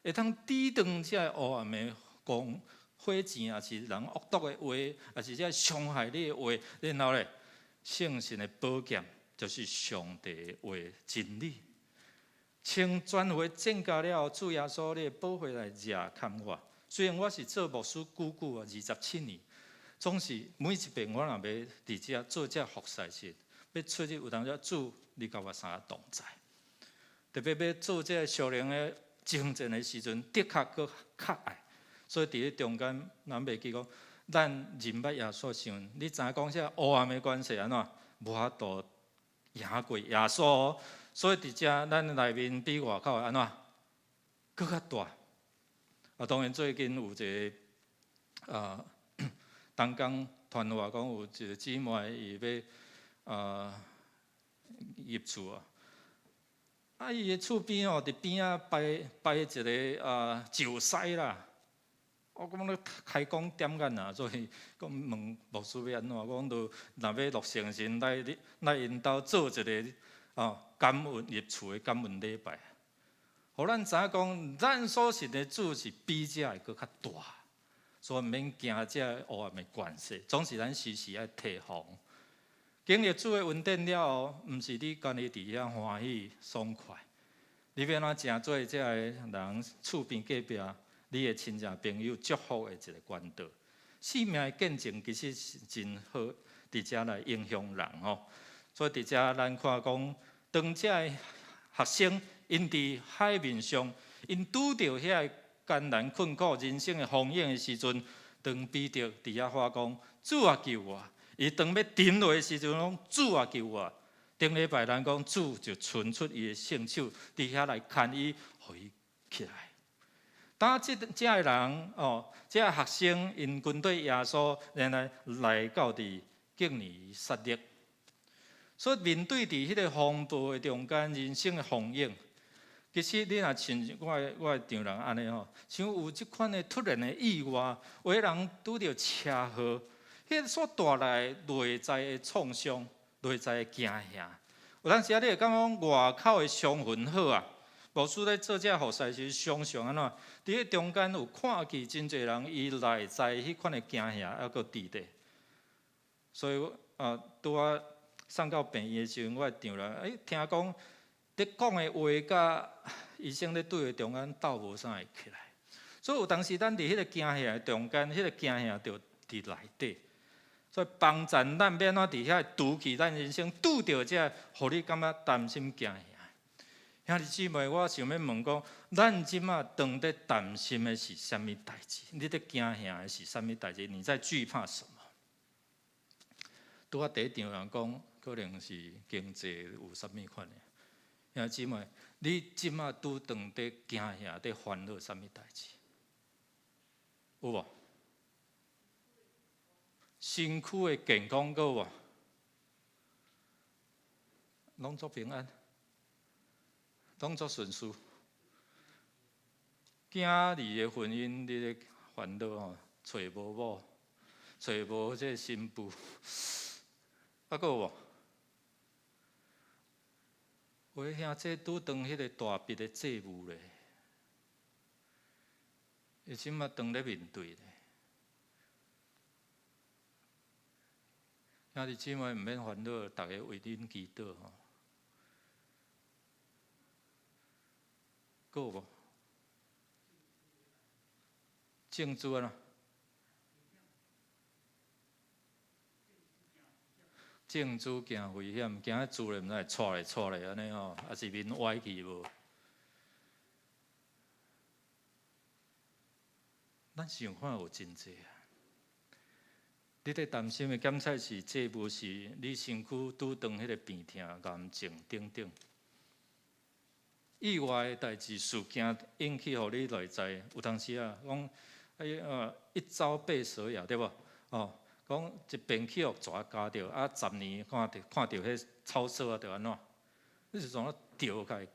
會當抵擋這个黑暗的光火箭，抑是人惡毒的話，抑是這傷害你的話，然後咧，聖神的寶劍就是上帝的話真理。穿全副戰甲了後，主耶穌你的寶血來遮看我。雖然我是做牧師久久啊，27年，總是每一遍我若欲佇遮做這服侍時，欲出去有當時主，你佮我相同在。特別欲做這个屬靈的征戰的時陣，的確閣較愛。所以佇咧中間，咱袂記講，咱認捌耶穌時陣，你知影講這黑暗的權勢按怎無法度贏過耶穌。所以佇遮，咱內面比外口按怎閣較大。啊，當然最近有一个啊，東港傳話講有一個姊妹伊欲入厝啊。啊！伊的厝邊哦，佇邊仔擺擺一个石獅啦。我感覺咧開光點眼啊，所以講問牧師欲按怎？我講著若欲落成時，來來𪜶兜做一个感恩入厝的感恩禮拜。予咱知影講，咱所信的主是比這會閣較大，所以毋免驚這黑暗的權勢，總是咱時時愛提防。經歷主的恩典了後，毋是你家己佇遐歡喜爽快，你欲按怎成做這个人厝邊隔壁，你的親戚朋友祝福的一个管道。生命的見證其實是真好，佇遮來影響人吼。所以佇遮咱看講，當這个學生𪜶佇海面上，𪜶拄著遐个艱難困苦人生的風湧的時陣，當彼得佇遐喊講：主啊，救我！伊當欲沉落的時陣，講主啊救我！頂禮拜咱講主就伸出伊的聖手，佇遐來牽伊，予伊起來。當這這个人哦，這个學生𪜶跟隨耶穌，然後來到佇基尼撒勒。所以面對佇彼个風暴的中間，人生的風湧，其實你若像我的丈人按呢吼，像有這款的突然的意外，有的人拄著車禍。彼所帶來內在的創傷、內在的驚嚇，有當時啊，你會感覺講外口的傷痕好啊，牧師咧做這服侍時，常常按怎？佇彼中間有看見真濟人，伊內在彼款的驚嚇猶閣佇咧。所以啊，拄仔送到病院的時陣，我的丈人聽講，咧講的話佮醫生咧對話中間鬥無啥會起來。所以有當時咱佇彼个驚嚇的中間，彼个驚嚇就佇內底。所以幫助咱欲按怎佇遐拄起咱人生拄著這，予你感覺擔心驚嚇。兄弟姊妹，我想欲問講，咱這馬當咧擔心的是啥物代誌？你咧驚嚇的是啥物代誌？你在懼怕什麼？拄仔第一丈人講，可能是經濟有啥物款的。兄弟姊妹，你這馬拄當咧驚嚇、咧煩惱啥物代誌？有無？身軀的健康閣有無？攏足平安，攏足順遂。囝兒的婚姻，你咧煩惱吼，揣無某，揣無這个新婦，啊，閣有無？有的兄弟拄當彼个大筆的債務咧，伊這馬當咧面對咧。兄弟姊妹毋免煩惱，逐家為恁祈禱吼。閣有無？政治按怎？政治驚危險，驚彼厝咧毋知會掣咧掣咧按呢吼，抑是面歪去無？咱想看有真濟啊！你咧擔心的檢測是債務是你身軀拄當彼个病痛、癌症等等意外的代誌事件引起，予你內在有當時啊，講哎啊一朝被蛇咬，對無？哦，講一便去予蛇咬著，啊10年看著彼草索啊，著按怎？你是怎啊著開？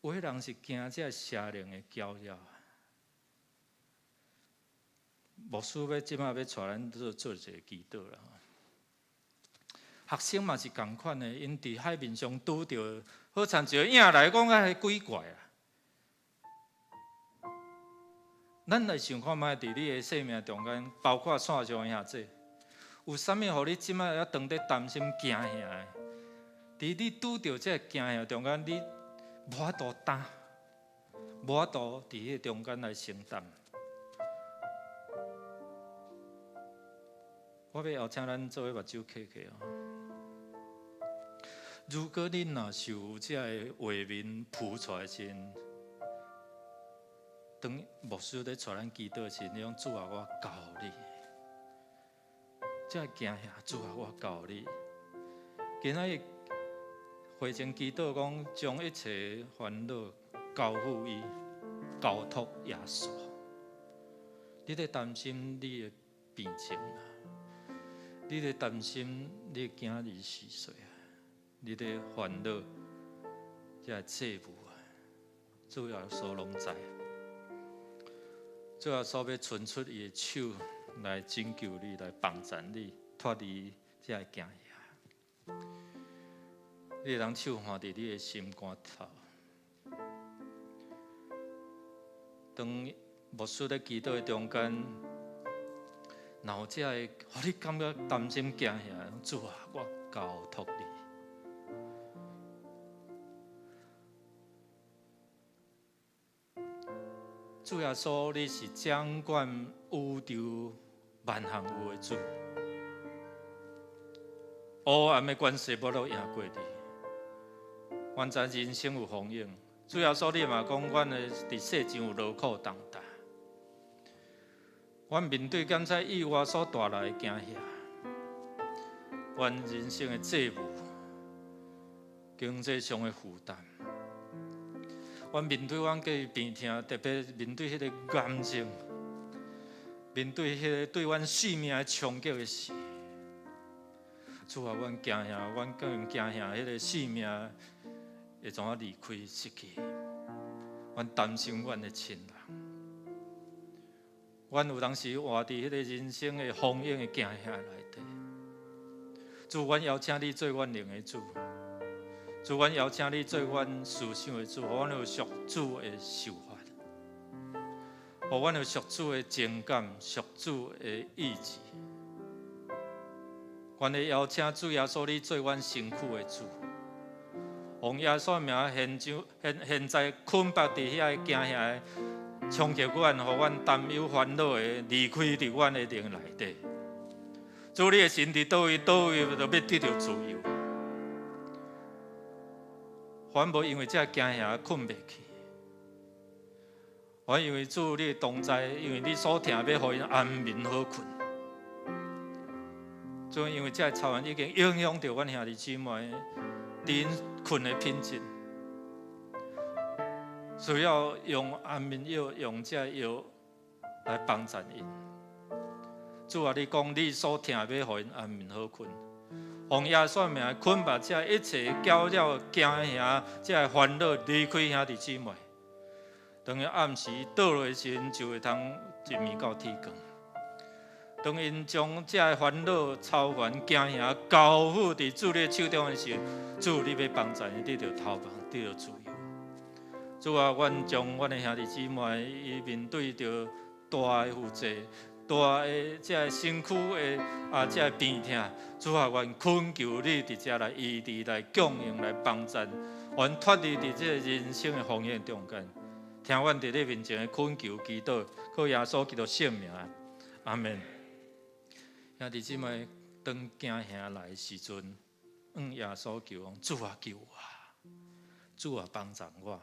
有的人是驚這邪靈的攪擾。牧師欲這馬欲帶咱做做一個祈禱啦。學生嘛是仝款的，𪜶佇海面上拄著，好親像一個影來講啊，彼鬼怪啊！咱來想看覓，佇你的生命中間，包括線上的兄弟，有啥物予你這馬猶當咧擔心驚嚇的？佇你拄著這個驚嚇中間，你無法度擔，無法度佇彼個中間來承擔。我欲邀請咱做伙目睭瞌起哦。如果恁若是有這个畫面浮出來時，當牧師咧帶咱祈禱時，你講主啊，我交予你，這个驚嚇，主啊，我交予你。今仔日會前祈禱講，將一切煩惱交付伊，交託耶穌。你咧擔心你的病情啊？你咧擔心你的囝兒是誰啊？你咧煩惱這个債務啊？主耶穌攏知。主耶穌欲伸出伊的手來拯救你，來幫助你脫離這个驚嚇。你會當手放佇你的心肝頭。當牧師咧祈禱的中間，若有這个，予你感覺擔心驚嚇，主啊，我交託你。主耶穌，你是掌管宇宙萬項有的主，黑暗的權勢無法度贏過你。阮知人生有風雨，主耶穌，你嘛講，阮的佇世上有勞苦擔擔。阮面對檢查意外所帶來的驚嚇，阮人生的債務、經濟上的負擔，阮面對阮家己病痛，特別面對彼个癌症，面對彼个對阮性命的衝擊的時，主啊，阮驚嚇，阮更驚嚇彼个性命會怎啊離開失去？阮擔心阮的親人，阮有當時活佇彼个人生的風雨的驚嚇內底。主，阮邀請你做阮靈的主，主，阮邀請你做阮思想的主，予阮有屬主的想法，予阮有屬主的情感、屬主的意志。願意邀請主耶穌你做阮身軀的主，奉耶穌名現將現現在捆綁佇遐的驚嚇的衝擊阮，予阮擔憂煩惱的離開佇阮的靈內底。主，你的神佇佗位，佗位就欲得著自由，反無因為這驚嚇睏袂去。反因為主你的同在，因為你所疼欲予𪜶安眠好睏。主，因為這個草案已經影響著阮兄弟姊妹佇𪜶睏的品質，需要用安眠藥，用這個藥來幫助𪜶。主啊，你講你所疼欲予𪜶安眠好睏，奉耶穌名捆綁這一切攪擾驚嚇這個煩惱離開兄弟姊妹。當伊暗時倒落時陣，就會通一暝到天光。當𪜶將這个煩惱、操煩、驚嚇交付佇主你手中的時陣，主你欲幫助𪜶得著頭目，得著自由。主啊，阮將阮的兄弟姊妹，伊面對著大的負債、大的這个身軀的啊，這个病痛，主啊，阮懇求你佇遮來醫治、來供應、來幫助，阮脫離佇這个人生的風險中間。聽阮佇你面前的懇求祈禱，靠耶穌基督聖名，阿們。兄弟姊妹，當驚嚇來的時陣，向耶穌求講：主啊，救我！主啊，幫助我！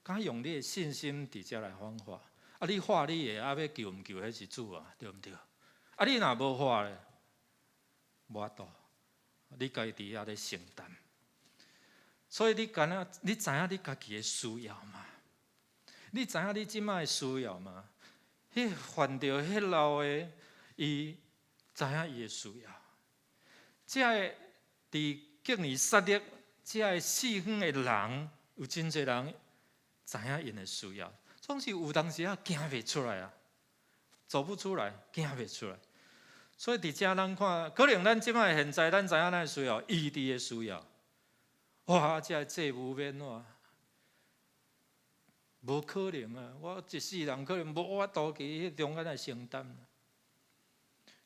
敢用你的信心佇遮來喊話。啊，你喊你的，啊，欲救毋救，彼是主啊，對毋對？啊，你若無喊咧，無法度，你家己佇遐咧承擔。所以你敢若，你知影你家己的需要嗎？你知影你這擺的需要嗎？彼犯著彼老的，伊知影伊的需要。這个佇敬以撒勒這个四方的人，有真濟人知影𪜶的需要，總是有當時啊行袂出來啊，走不出來，行袂出來。所以佇遮咱看，可能咱這擺現在咱知影咱的需要，醫治的需要。哇！這个債務欲按怎？無可能啊！我一世人可能無法度去彼中間來承擔。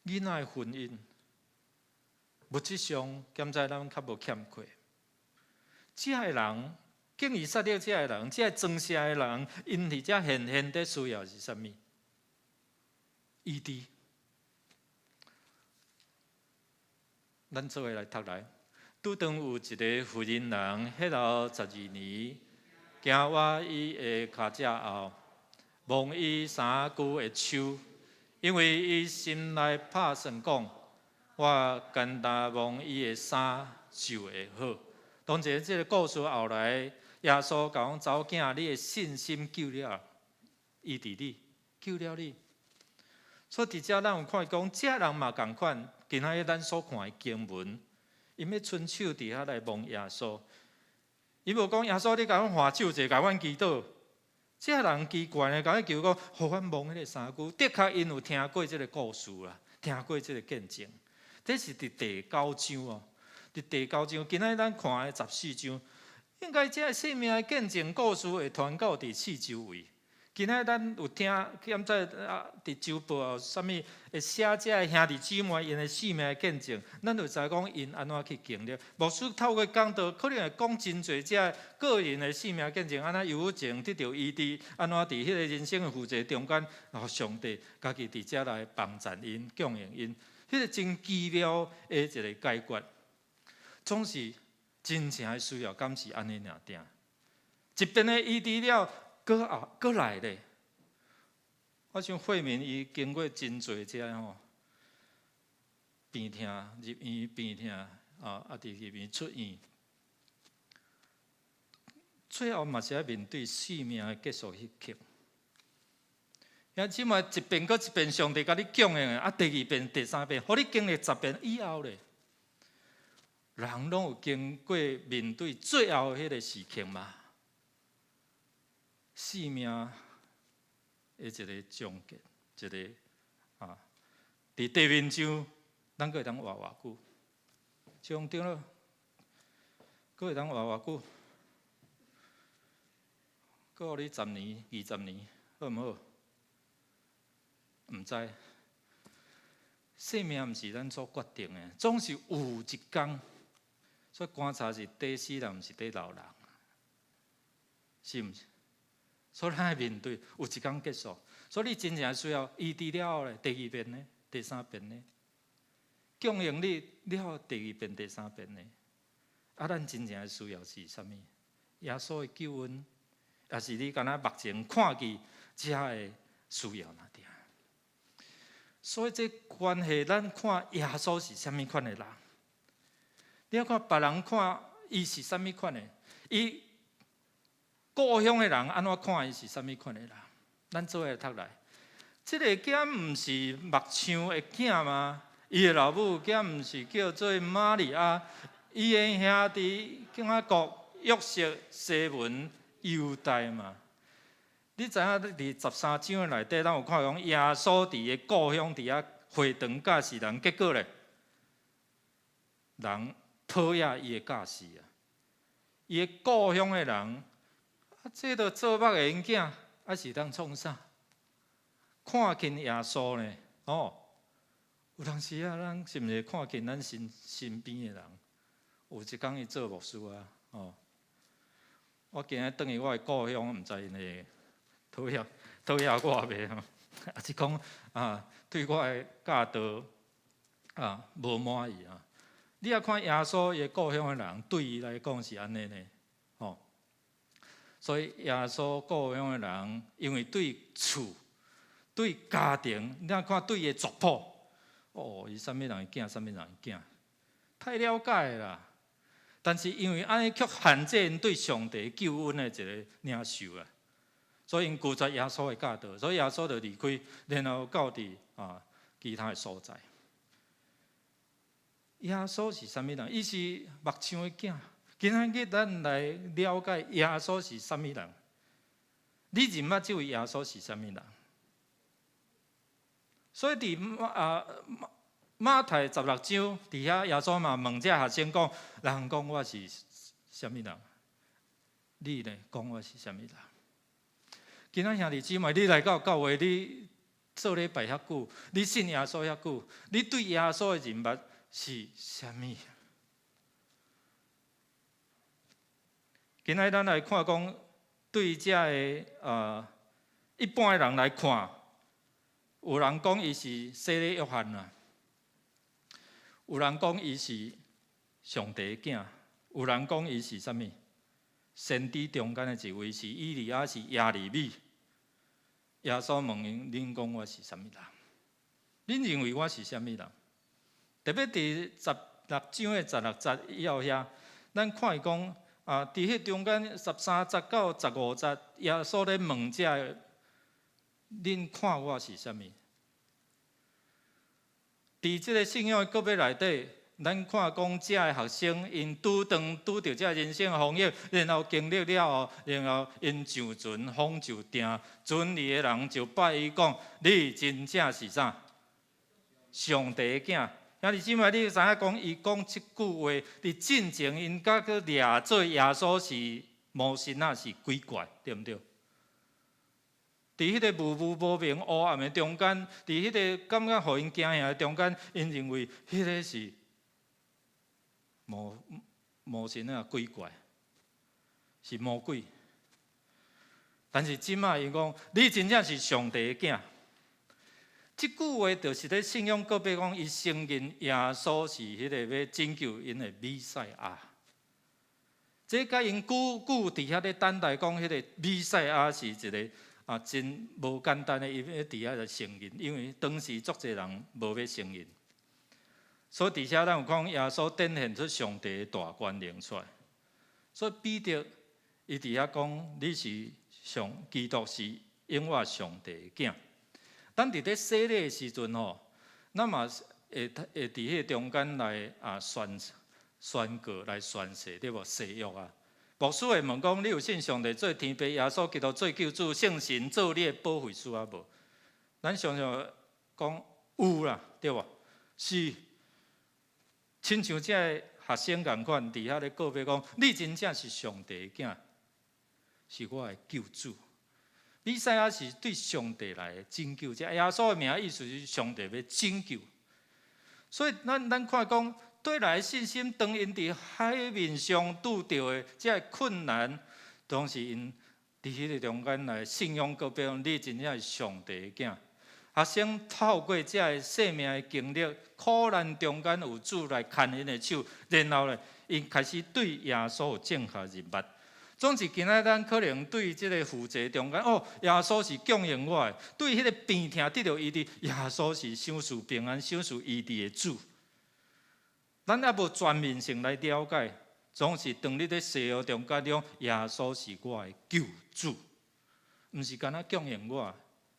囡仔的婚姻，物質上檢查咱較無欠缺。這个人，敬以撒勒這个人，這个莊社的人，𪜶佇遮現現的需要是啥物？醫治。咱做伙來讀來。拄當有一個婦人人，血流12年，行倚伊的跤跡後，摸伊衫舊的袖，因為伊心內拍算講：我干焦摸伊的衫就會好。當前這个故事後來，耶穌講：查某囝，你的信心救了，醫治你，救了你。所以佇遮咱有看講，這人嘛仝款，今仔日咱所看的經文，𪜶欲伸手佇遐來摸耶穌。伊無講耶穌，你共阮還手者，共阮祈禱。這人奇怪呢，共伊求講，予阮摸彼个衫舊。的確，𪜶有聽過這个故事啦，聽過這个見證。這是佇第九章哦，佇第九章，今仔日咱看的14章，應該這个生命的見證故事會傳到佇四周圍。今仔日咱有聽，現在啊，佇周報有啥物會寫這个兄弟姊妹𪜶的生命的見證，咱就知講𪜶按怎去經歷。牧師透過講道，可能會講真濟這個人的生命見證，按怎憂鬱症得著醫治，按怎佇彼個人生的負債中間，予上帝家己佇遮來幫贊𪜶、供應𪜶，彼個真奇妙的一個解決，總是真正的需要，敢是按呢爾定？一遍的醫治了。閣後閣來咧，我想慧敏伊經過真濟這吼病痛入院病痛啊，佇入院出院，最後嘛是愛面對生命的結束彼刻。兄姊妹一遍閣一遍，上帝共你供應的，啊，第二遍、第三遍，予你經歷10遍以後咧，人攏有經過面對最後彼个時刻嘛？生命的一個終結，一個啊，佇地面上，咱閣會當活偌久？上長老，閣會當活偌久？閣予你十年、20年，好毋好？毋知。生命毋是咱所決定的，總是有一工。所以棺材是短死人，毋是短老人，是毋是？所以咱愛面對有一工結束，所以你真正需要醫治了後咧，第二遍呢，第三遍呢，供應你了第二遍、第三遍呢。啊，咱真正需要是啥物？耶穌的救恩，抑是你敢若目前看見這个需要爾定？所以這關係，咱看耶穌是啥物款的人？你愛看別人看伊是啥物款的？伊故鄉的人按怎看伊是啥物款的人？咱做伙讀來，這个敢毋是木匠的囝嗎？伊的老母敢毋是叫做瑪利亞？伊的兄弟雅各、約瑟、西門、猶大嗎？你知影？佇13章內底，咱有看講耶穌佇伊故鄉佇遐會堂教示人，結果咧，人討厭伊的教示啊！伊的故鄉的人，啊，這著做木的𪜶囝，啊是當創啥？看輕耶穌呢？哦，有當時啊，咱是毋是看輕咱身邊的人？有一工伊做牧師啊，哦，我今日轉去我的故鄉，毋知𪜶會討厭我袂吼？抑是講啊，對我的教導啊無滿意啊？你若看耶穌伊的故鄉的人，對伊來講是按呢呢，吼。所以耶穌故鄉的人，因為對厝、對家庭，你若看對伊的族譜，哦，伊啥物人的囝，啥物人的囝，太了解啦。但是因為按呢卻限制𪜶對上帝救恩的一个領受啊，所以𪜶拒絕耶穌的教導，所以耶穌就離開，然後到佇啊其他的所在。耶穌是啥物人？伊是木匠的囝。今仔日咱來了解耶穌是啥物人？你認捌這位耶穌是啥物人？所以佇馬太16章，佇遐耶穌嘛問這學生講：人講我是啥物人？你呢？講我是啥物人？今仔兄弟姊妹，你來到教會，你做禮拜遐久，你信耶穌遐久，你對耶穌的認捌是啥物？今仔咱來看講，對這个一般的人來看，有人講伊是洗禮約翰啦。有人講伊是上帝的囝，有人講伊是啥物？先知中間的一位，是以利亞，是耶利米。耶穌問𪜶：恁講我是啥物人？恁認為我是啥物人？特別佇16章的16節以後遐，咱看伊講啊，佇彼中間13節到15節，耶穌咧問這个，恁看我是啥物？佇這个信仰的告白內底，咱看講這个學生𪜶拄當拄著這个人生的風雨，然後經歷了後，然後𪜶上船，風就定，船裡的人就拜伊講：你真正是啥？上帝的囝。兄弟姊妹，你知影講伊講這句話，佇進前𪜶閣閣掠做耶穌是魔神仔，是鬼怪，對毋對？佇彼個霧霧無明烏暗的中間，佇彼個感覺予𪜶驚嚇的中間，𪜶認為彼個是魔神仔鬼怪，是魔鬼。但是這擺𪜶講，你真正是上帝的囝。這句話就是咧信仰告白講，伊承認耶穌是彼個欲拯救𪜶的彌賽亞。這佮𪜶久久佇遐咧等待講，彼個彌賽亞是一個啊真無簡單的，伊欲佇遐來承認，因為當時足濟人無欲承認。所以佇遮咱有講耶穌展現出上帝的大權能出來。所以彼得伊佇遐講，你是上基督，是永活上帝的囝。咱佇咧洗禮的時陣吼，咱嘛會佇彼個中間來啊宣告來宣誓，對無？誓約啊。牧師會問講：你有信上帝做天父耶穌基督做救主，聖神做你的保惠師啊無？咱常常講有啦，對無？是，親像這个學生仝款，佇遐咧告白講：你真正是上帝的囝，是我的救主。彌賽亞是對上帝來的拯救者，耶穌的名意思是上帝欲拯救。所以咱看講，對來信心，當𪜶佇海面上拄著的這个困難，當時𪜶佇彼个中間來信仰告白，你真正是上帝的囝。學生透過這个生命的經歷，苦難中間有主來牽𪜶的手，然後咧，𪜶開始對耶穌有正確認識。總是今仔咱可能對這个負責中間，哦，耶穌是供應我的；對彼个病痛得著醫治，耶穌是賞賜平安、賞賜醫治的主。咱猶無全面性來了解，總是當你佇誓約中間講，耶穌是我的救主，毋是干焦供應我、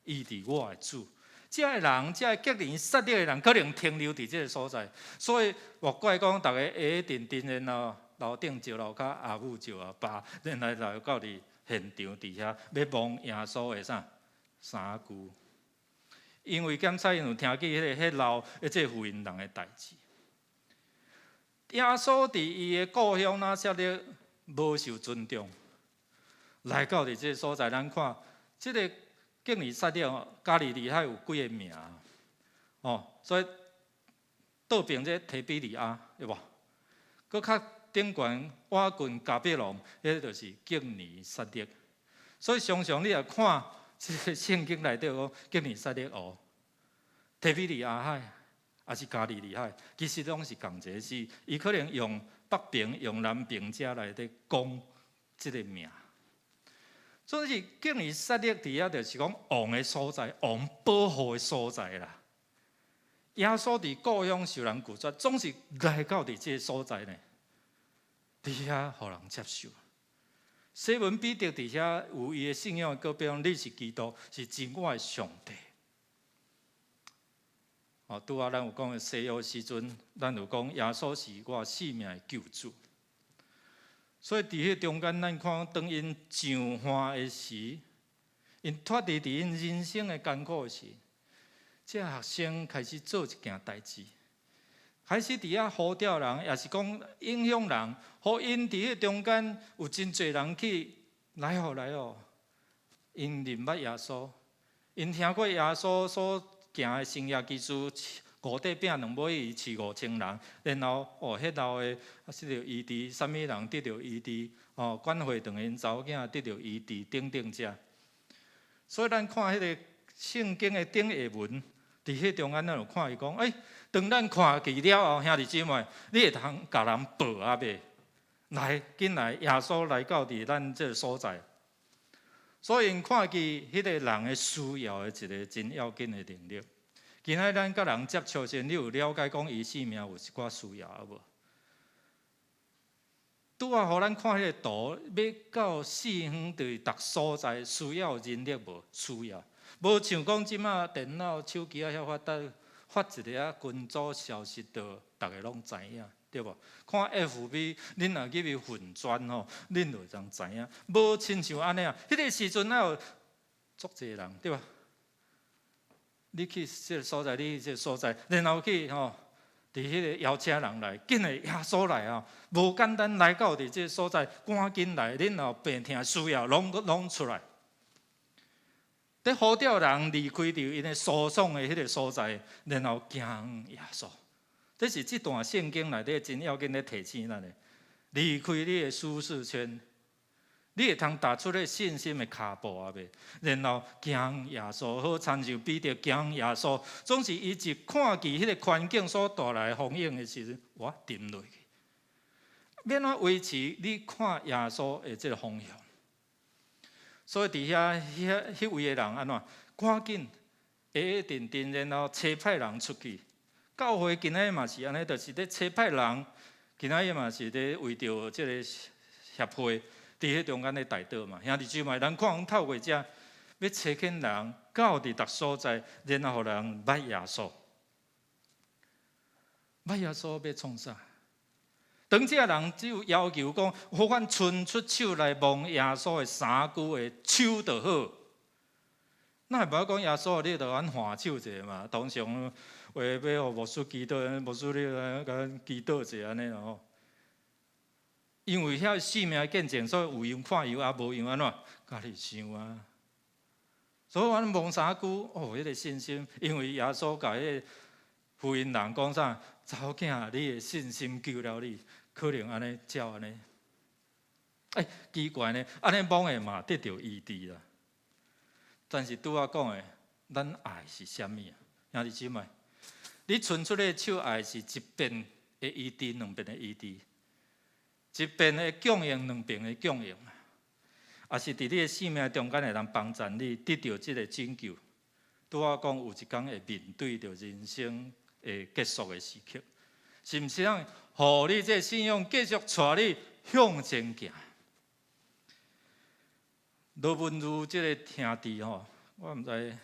醫治我的主。這个人，這个革尼撒勒的人，可能停留佇這个所在，所以莫怪講，逐家會定定然後樓頂石樓跤，阿母石阿爸，然後來到佇現場佇遐欲摸耶穌的啥衫袖，因為檢查𪜶有聽見彼個彼老這個婦人的代誌。耶穌佇伊的故鄉拿撒勒無受尊重，來到佇這个所在，咱看這个革尼撒勒加利利海有幾个名哦，所以倒爿這提比利亞對無？閣較頂懸倚近迦百農，彼个就是革尼撒勒。所以常常你若看這个聖經內底講革尼撒勒湖、提比利亞海，抑是加利利海，其實攏是仝一个是，伊可能用北爿、用南爿遮來咧講這个名。所以革尼撒勒佇遐就是講王的所在，王保護的所在啦。耶穌佇故鄉受人拒絕，總是來到佇這个所在呢，佇遐予人接受。西門彼得佇遐有伊的信仰的告白，你是基督，是真活的上帝。哦，拄仔咱有講誓約時陣，咱有講耶穌是我性命的救主。所以佇彼中間，咱看當𪜶上岸的時，𪜶脫離佇𪜶人生的艱苦時，這學生開始做一件代誌，開始佇遐呼召人，也是講影響人，予𪜶佇彼中間有真濟人去來哦來哦，𪜶認捌耶穌，𪜶聽過耶穌所行的神蹟奇事，五塊餅兩尾魚飼5000人，然後哦，彼老的得著醫治，啥物人得著醫治，哦，管會堂𪜶查某囝得著醫治等等這。所以咱看彼个聖經的頂下文，佇彼中間咱有看伊講，欸，當咱看見了後，兄弟姊妹，你會通共人報啊未？來，緊來，耶穌來到佇咱這个所在。所以𪜶看見彼个人的需要的一个真要緊的能力。今仔咱佮人接觸時，你有了解講伊生命有一寡需要啊無？拄仔予咱看彼个圖，欲到四方佇逐所在需要人力無？需要。無像講這馬電腦、手機仔遐發達，發一个仔群組消息，就逐个攏知影，對無？看 FB，恁若入去粉專吼，恁就會當知影。無親像按呢啊，彼个時陣哪有足濟人，對吧？你去這个所在，你去這个所在，然後去吼，佇彼个邀請人來，緊來耶穌來啊！無簡單來到佇這个所在，趕緊來，恁若有病痛需要，攏攏出來。咧呼召人離開著𪜶的舒爽的彼个所在，然後行耶穌。這是這段聖經內底真要緊咧提醒咱的。離開你的舒適圈，你會通踏出咧信心的跤步啊未？然後行耶穌，好親像彼得行耶穌，總是伊一看見彼个環境所帶來的風湧的時陣，我沉落去。欲按怎維持你看耶穌的這个方向？所以佇遐遐彼位的人按怎？趕緊會會定定，然後差派人出去。教會今仔日嘛是按呢，就是咧差派人。今仔日嘛是咧為著這個協會佇彼中間咧代禱嘛。兄弟姊妹，咱看透過這，欲差遣人到佇逐所在，然後予人捌耶穌。捌耶穌欲創啥？當這个人只有要求講，予阮伸出手來摸耶穌的衫袖的手就好。那會無講耶穌，你著阮換手者嘛？通常話欲予牧師祈禱，牧師你來共阮祈禱者按呢吼。因為遐性命見證，所以有用看有，啊無用按怎？家己想啊。所以阮摸衫袖，哦，彼个信心，因為耶穌共彼个婦人講啥？查某囝，你的信心救了你，可能按呢照按呢。欸，奇怪呢，按呢摸的嘛得著醫治啦。但是拄仔講的，咱愛是啥物啊？兄弟姊妹，你伸出的手愛是一邊的醫治，兩邊的醫治，一邊的供應，兩邊的供應，抑是佇你的生命中間會當幫助你得著這個拯救。拄仔講有一工會面對著人生會結束的時刻，是毋是通予你這個信仰繼續帶你向前行？羅文儒這个兄弟吼，我毋知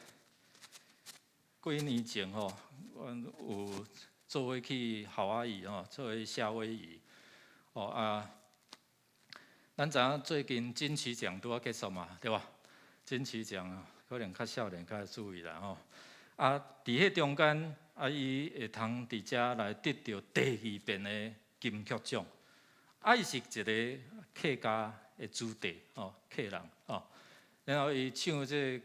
幾年前吼，阮有做伙去夏威夷吼，做伙夏威夷。哦啊，咱知影最近金曲獎拄仔結束嘛，對吧？金曲獎可能較少年較注意啦吼。啊，佇彼中間，啊，伊會通佇遮來得著第二遍的金曲獎。啊，伊是一个客家的子弟哦，客人哦，然後伊唱這个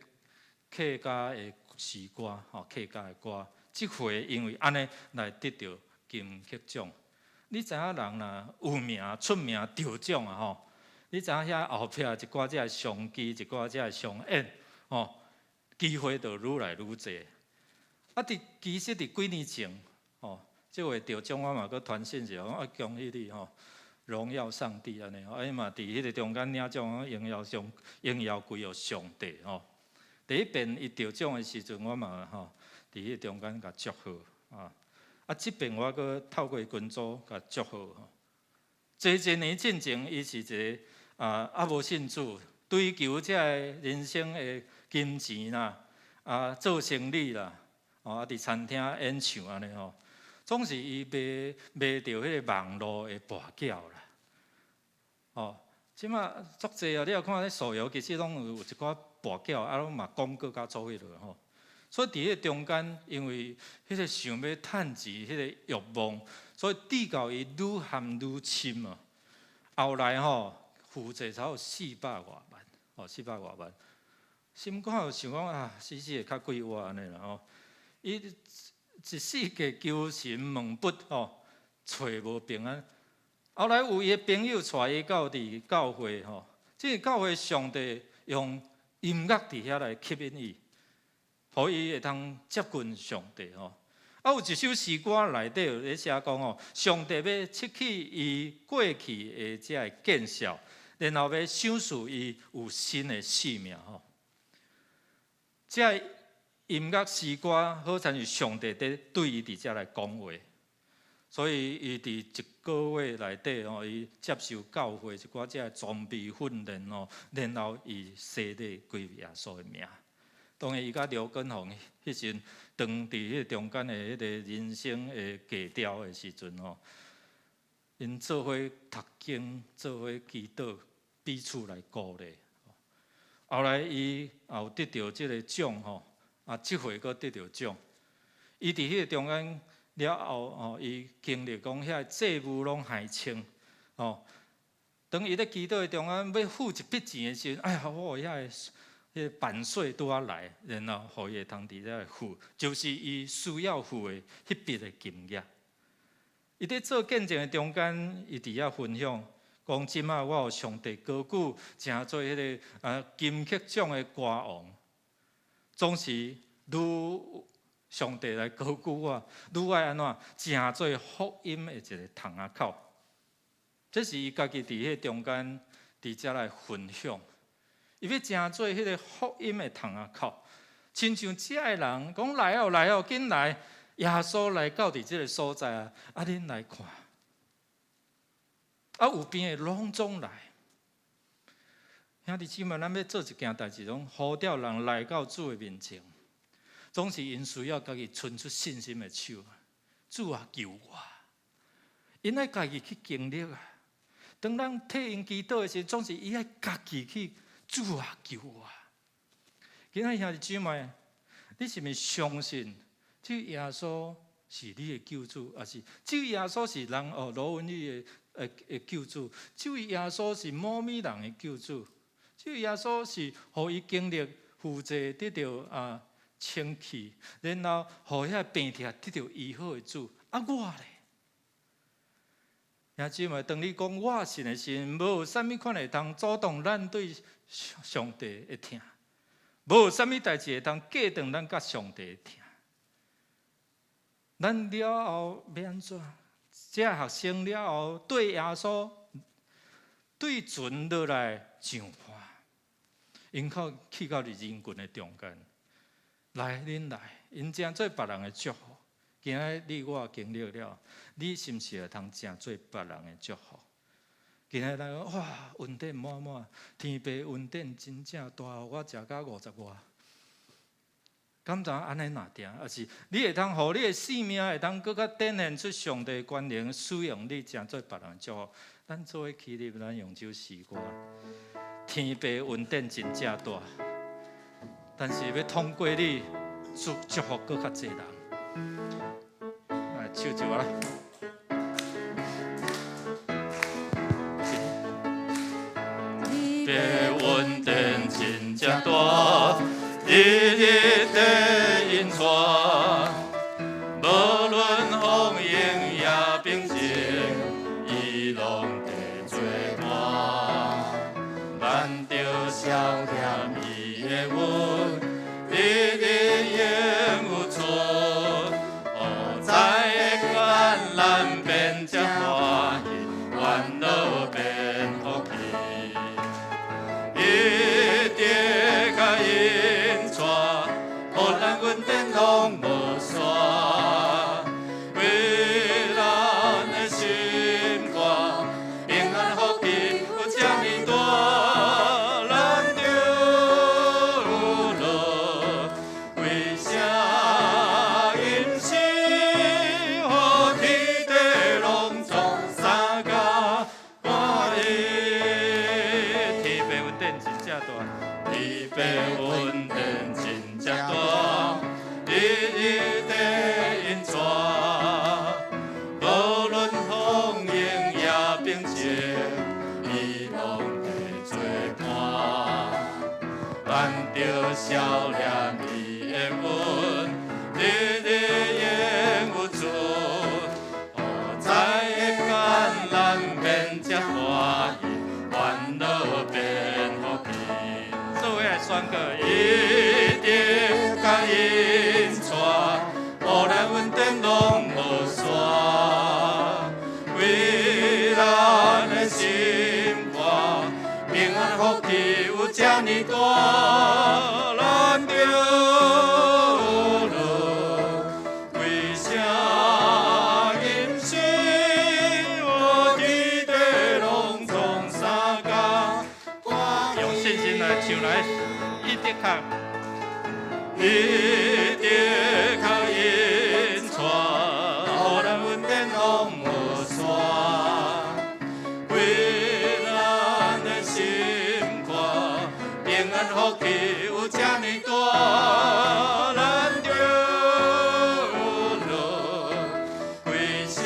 客家的詩歌吼，客家的歌，這回因為按呢來得著金曲獎。你知影人若有名出名得獎啊吼？你知影遐後壁一寡這个商機，一寡這个商演吼，機會就愈來愈濟。啊，佇其實佇幾年前吼，這回得獎我嘛閣傳信息講啊，恭喜你吼！榮耀上帝按呢，啊伊嘛佇彼个中間領獎，榮耀上榮耀歸予上帝吼。第一遍伊得獎的時陣，我嘛吼佇彼個中間共祝賀啊。啊，這遍我閣透過群組共祝賀吼。這一年進前，伊是一个啊，猶無信主，追求這个人生的金錢啦，啊，做生理啦，哦，啊，佇餐廳演唱按呢吼，總是伊迷迷著彼个網路的跋筊啦。哦，這馬足濟啊！你若看咧手遊，其實攏有一寡跋筊，啊，攏嘛廣告較做彼落吼。所以佇彼个中間，因為彼个想欲趁錢，彼个欲望，所以致到伊愈陷愈深啊。後來吼，負債差不多四百外萬，哦，四百外萬。心肝有想講啊，死死會較快活按呢啦吼。伊一世界求神問佛吼，揣無平安。後來有伊的朋友帶伊到佇教會吼，這个教會上帝用音樂佇遐來吸引伊，予伊會通接近上帝吼。啊，有一首詩歌內底有咧寫講哦，上帝欲拭去伊過去的這个見笑，然後欲賞賜伊有新的生命吼。這个音樂詩歌好親像上帝佇對伊佇遮來講話，所以伊佇一個月內底吼，伊接受教會一寡這个裝備訓練吼，然後伊洗禮歸耶穌的名。當然，伊佮劉根紅彼時陣，當佇彼个中間的彼个人生的格調的時陣吼，𪜶做伙讀經，做伙祈禱，彼此來鼓勵。後來伊也有得著這個獎吼，啊，這回閣得著獎。伊佇彼個中間了後吼，伊經歷講遐債務攏還清吼。當伊咧祈禱的中間欲付一筆錢的時陣，哎呀，我遐个彼個版稅拄仔來，然後予伊會通佇遮付，就是伊需要付的彼筆的金額。伊佇做見證的中間，伊佇遐分享，講這馬我予上帝高舉，成做彼个金曲獎的歌王，總是愈上帝來高舉我，愈愛按怎成做福音的一个窗仔口。這是伊家己佇彼個中間佇遮來分享。伊欲成做彼个福音的窗仔口，親像遮的人講來哦來哦，緊來！耶穌來到佇這个所在啊，啊恁來看，啊有病的攏總來。兄弟姊妹，咱欲做一件代誌，攏呼召人來到主的面前，總是𪜶需要家己伸出信心的手，主啊救我！𪜶愛家己去經歷啊。當咱替𪜶祈禱的時，總是伊愛家己去。主啊，救我！今仔兄弟姊妹，你是毋是相信這耶穌是你的救主，抑是這耶穌是人哦羅文玉的救主？這位耶穌是某物人的救主？這位耶穌是予伊經歷負債得著啊清氣，然後予遐病痛得著醫好的主？啊，我咧？兄弟姊妹，當你講我信的時陣，無啥物款會通阻擋咱對上帝的疼，無啥物代誌會通隔斷咱佮上帝的疼。咱了後欲按怎？這學生了後對耶穌對船落來上岸，𪜶靠去到佇人群的中間，來，恁來，𪜶成做別人的祝福。今仔你我經歷了，你是毋是會通成做別人的祝福？今仔咱講哇，恩典滿滿，天父恩典真正大，予我食甲五十外。敢知影按呢若定，抑是你會通予你的生命會通閣較展現出上帝權能，使用你成做別人的祝福。咱做伙起立，咱用這首詩歌。天父恩典真正大，但是欲通過你祝福閣較濟人。來，唱一下啦。天父恩典真正大，日日地引帶，無論風湧也平靜，伊攏佇做伴。咱著消念伊的恩，日日永有出，哦，在艱難變才歡喜，煩惱變福氣。一直共引帶，予咱恩典攏無煞，為咱的心肝，平安福氣有這呢大，咱著樂，為啥音聲予天地攏總相佮歡喜？天父恩典真正大，天父恩典真正大，日日地引帶，無論風湧也平靜，伊攏佇做伴。咱著消念伊的恩，日日永有出，哦，在艱難變才歡喜，煩惱變福氣。做伙來宣告，一直共引帶，予咱恩典攏攏無散，為咱的心肝，平安福氣有遮爾大，咱著學樂，歸聲吟詩，天地攏總相共。用信心來唱來，伊的確，伊的確引帶，予咱恩典攏無散，為咱的心肝，平安福氣有遮爾大，咱著學樂，歸聲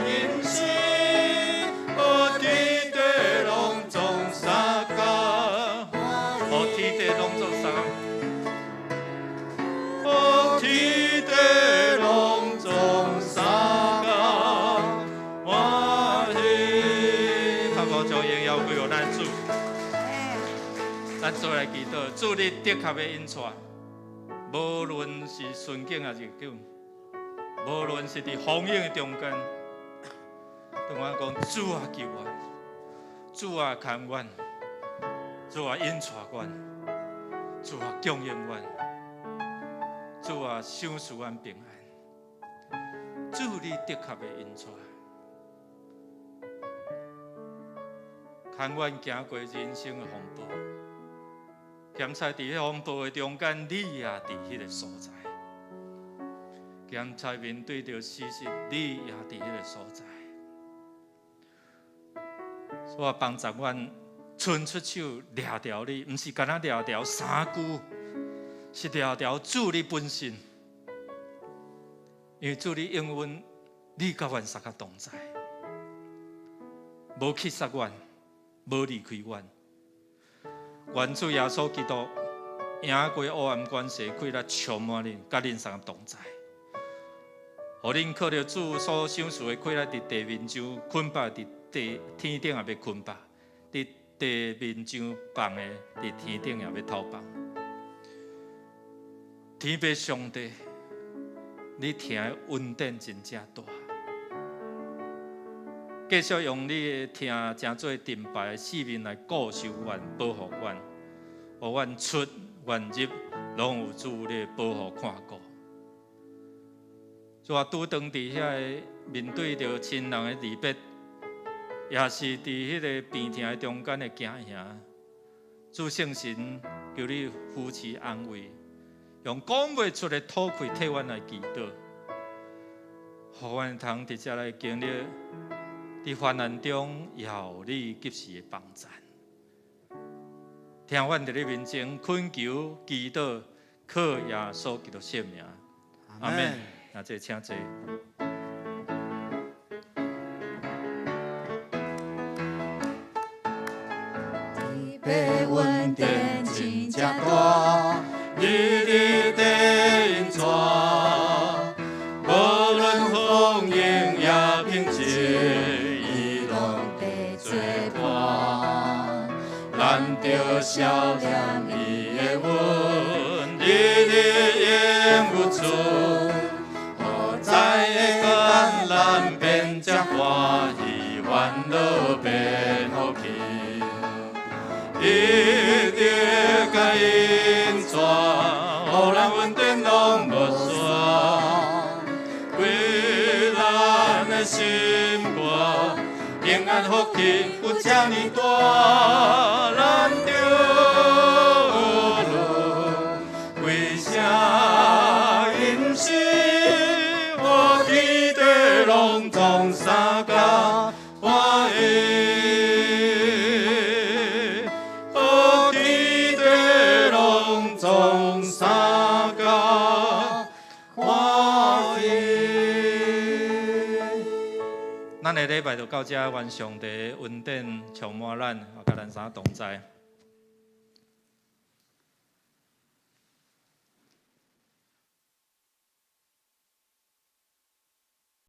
吟詩，天地攏總相共，予天地攏總相共，予天地攏總相共，歡喜，拍鼓將榮耀歸予咱主。咱做來祈禱，主你的確欲引帶，無論是順境抑是逆境，無論是佇風雨的中間，當我講主啊救阮，主啊牽阮，主啊引帶阮，主啊供應阮，主啊賞賜阮平安，主你的確欲引帶，牽阮行過人生的風暴。兼且佇彼風暴的中間，你也佇彼个所在；兼且面對著事實，你也佇彼个所在。所以幫助阮伸出手掠牢你，毋是干焦掠牢衫褲，是掠牢主你本身。因為主你應允，你佮阮相佮同在，無棄殺阮，無離開阮。願主耶穌基督贏過黑暗權勢，氣力充滿恁，佮恁相同在。予恁靠著主所賞賜的氣力，佇地面上捆綁，佇地天頂也欲捆綁；佇地面上放的，佇天頂也欲透放。天父上帝，你疼的恩典真正大，繼續用你的疼成做盾牌，四面來顧守阮、保護阮，予阮出、阮入，攏有主你的保護看顧。主啊，拄當佇遐个面對著親人的離別，也是佇彼个病痛的中間的驚嚇，主聖神求你扶持安慰，用講袂出的吐氣替阮來祈禱，予阮通佇遮來經歷，佇患難中也有你及時的幫贊。聽阮佇你面前懇求祈禱，靠耶穌基督聖名，阿們。那這請坐。天父恩典真正大，日日地引帶，無論風雨也平靜，伊攏地做伴。咱著笑念伊的恩，日日永有存。在艱難變這歡喜，煩惱變福氣。伊的確引帶，予咱恩典攏無散，為咱的心肝，平安福氣有遮爾大，咱著學樂，歸聲吟詩。天地攏總相共歡喜，天地攏總相共歡喜。咱的禮拜就到這，願上帝恩典充滿咱，佮咱三同在。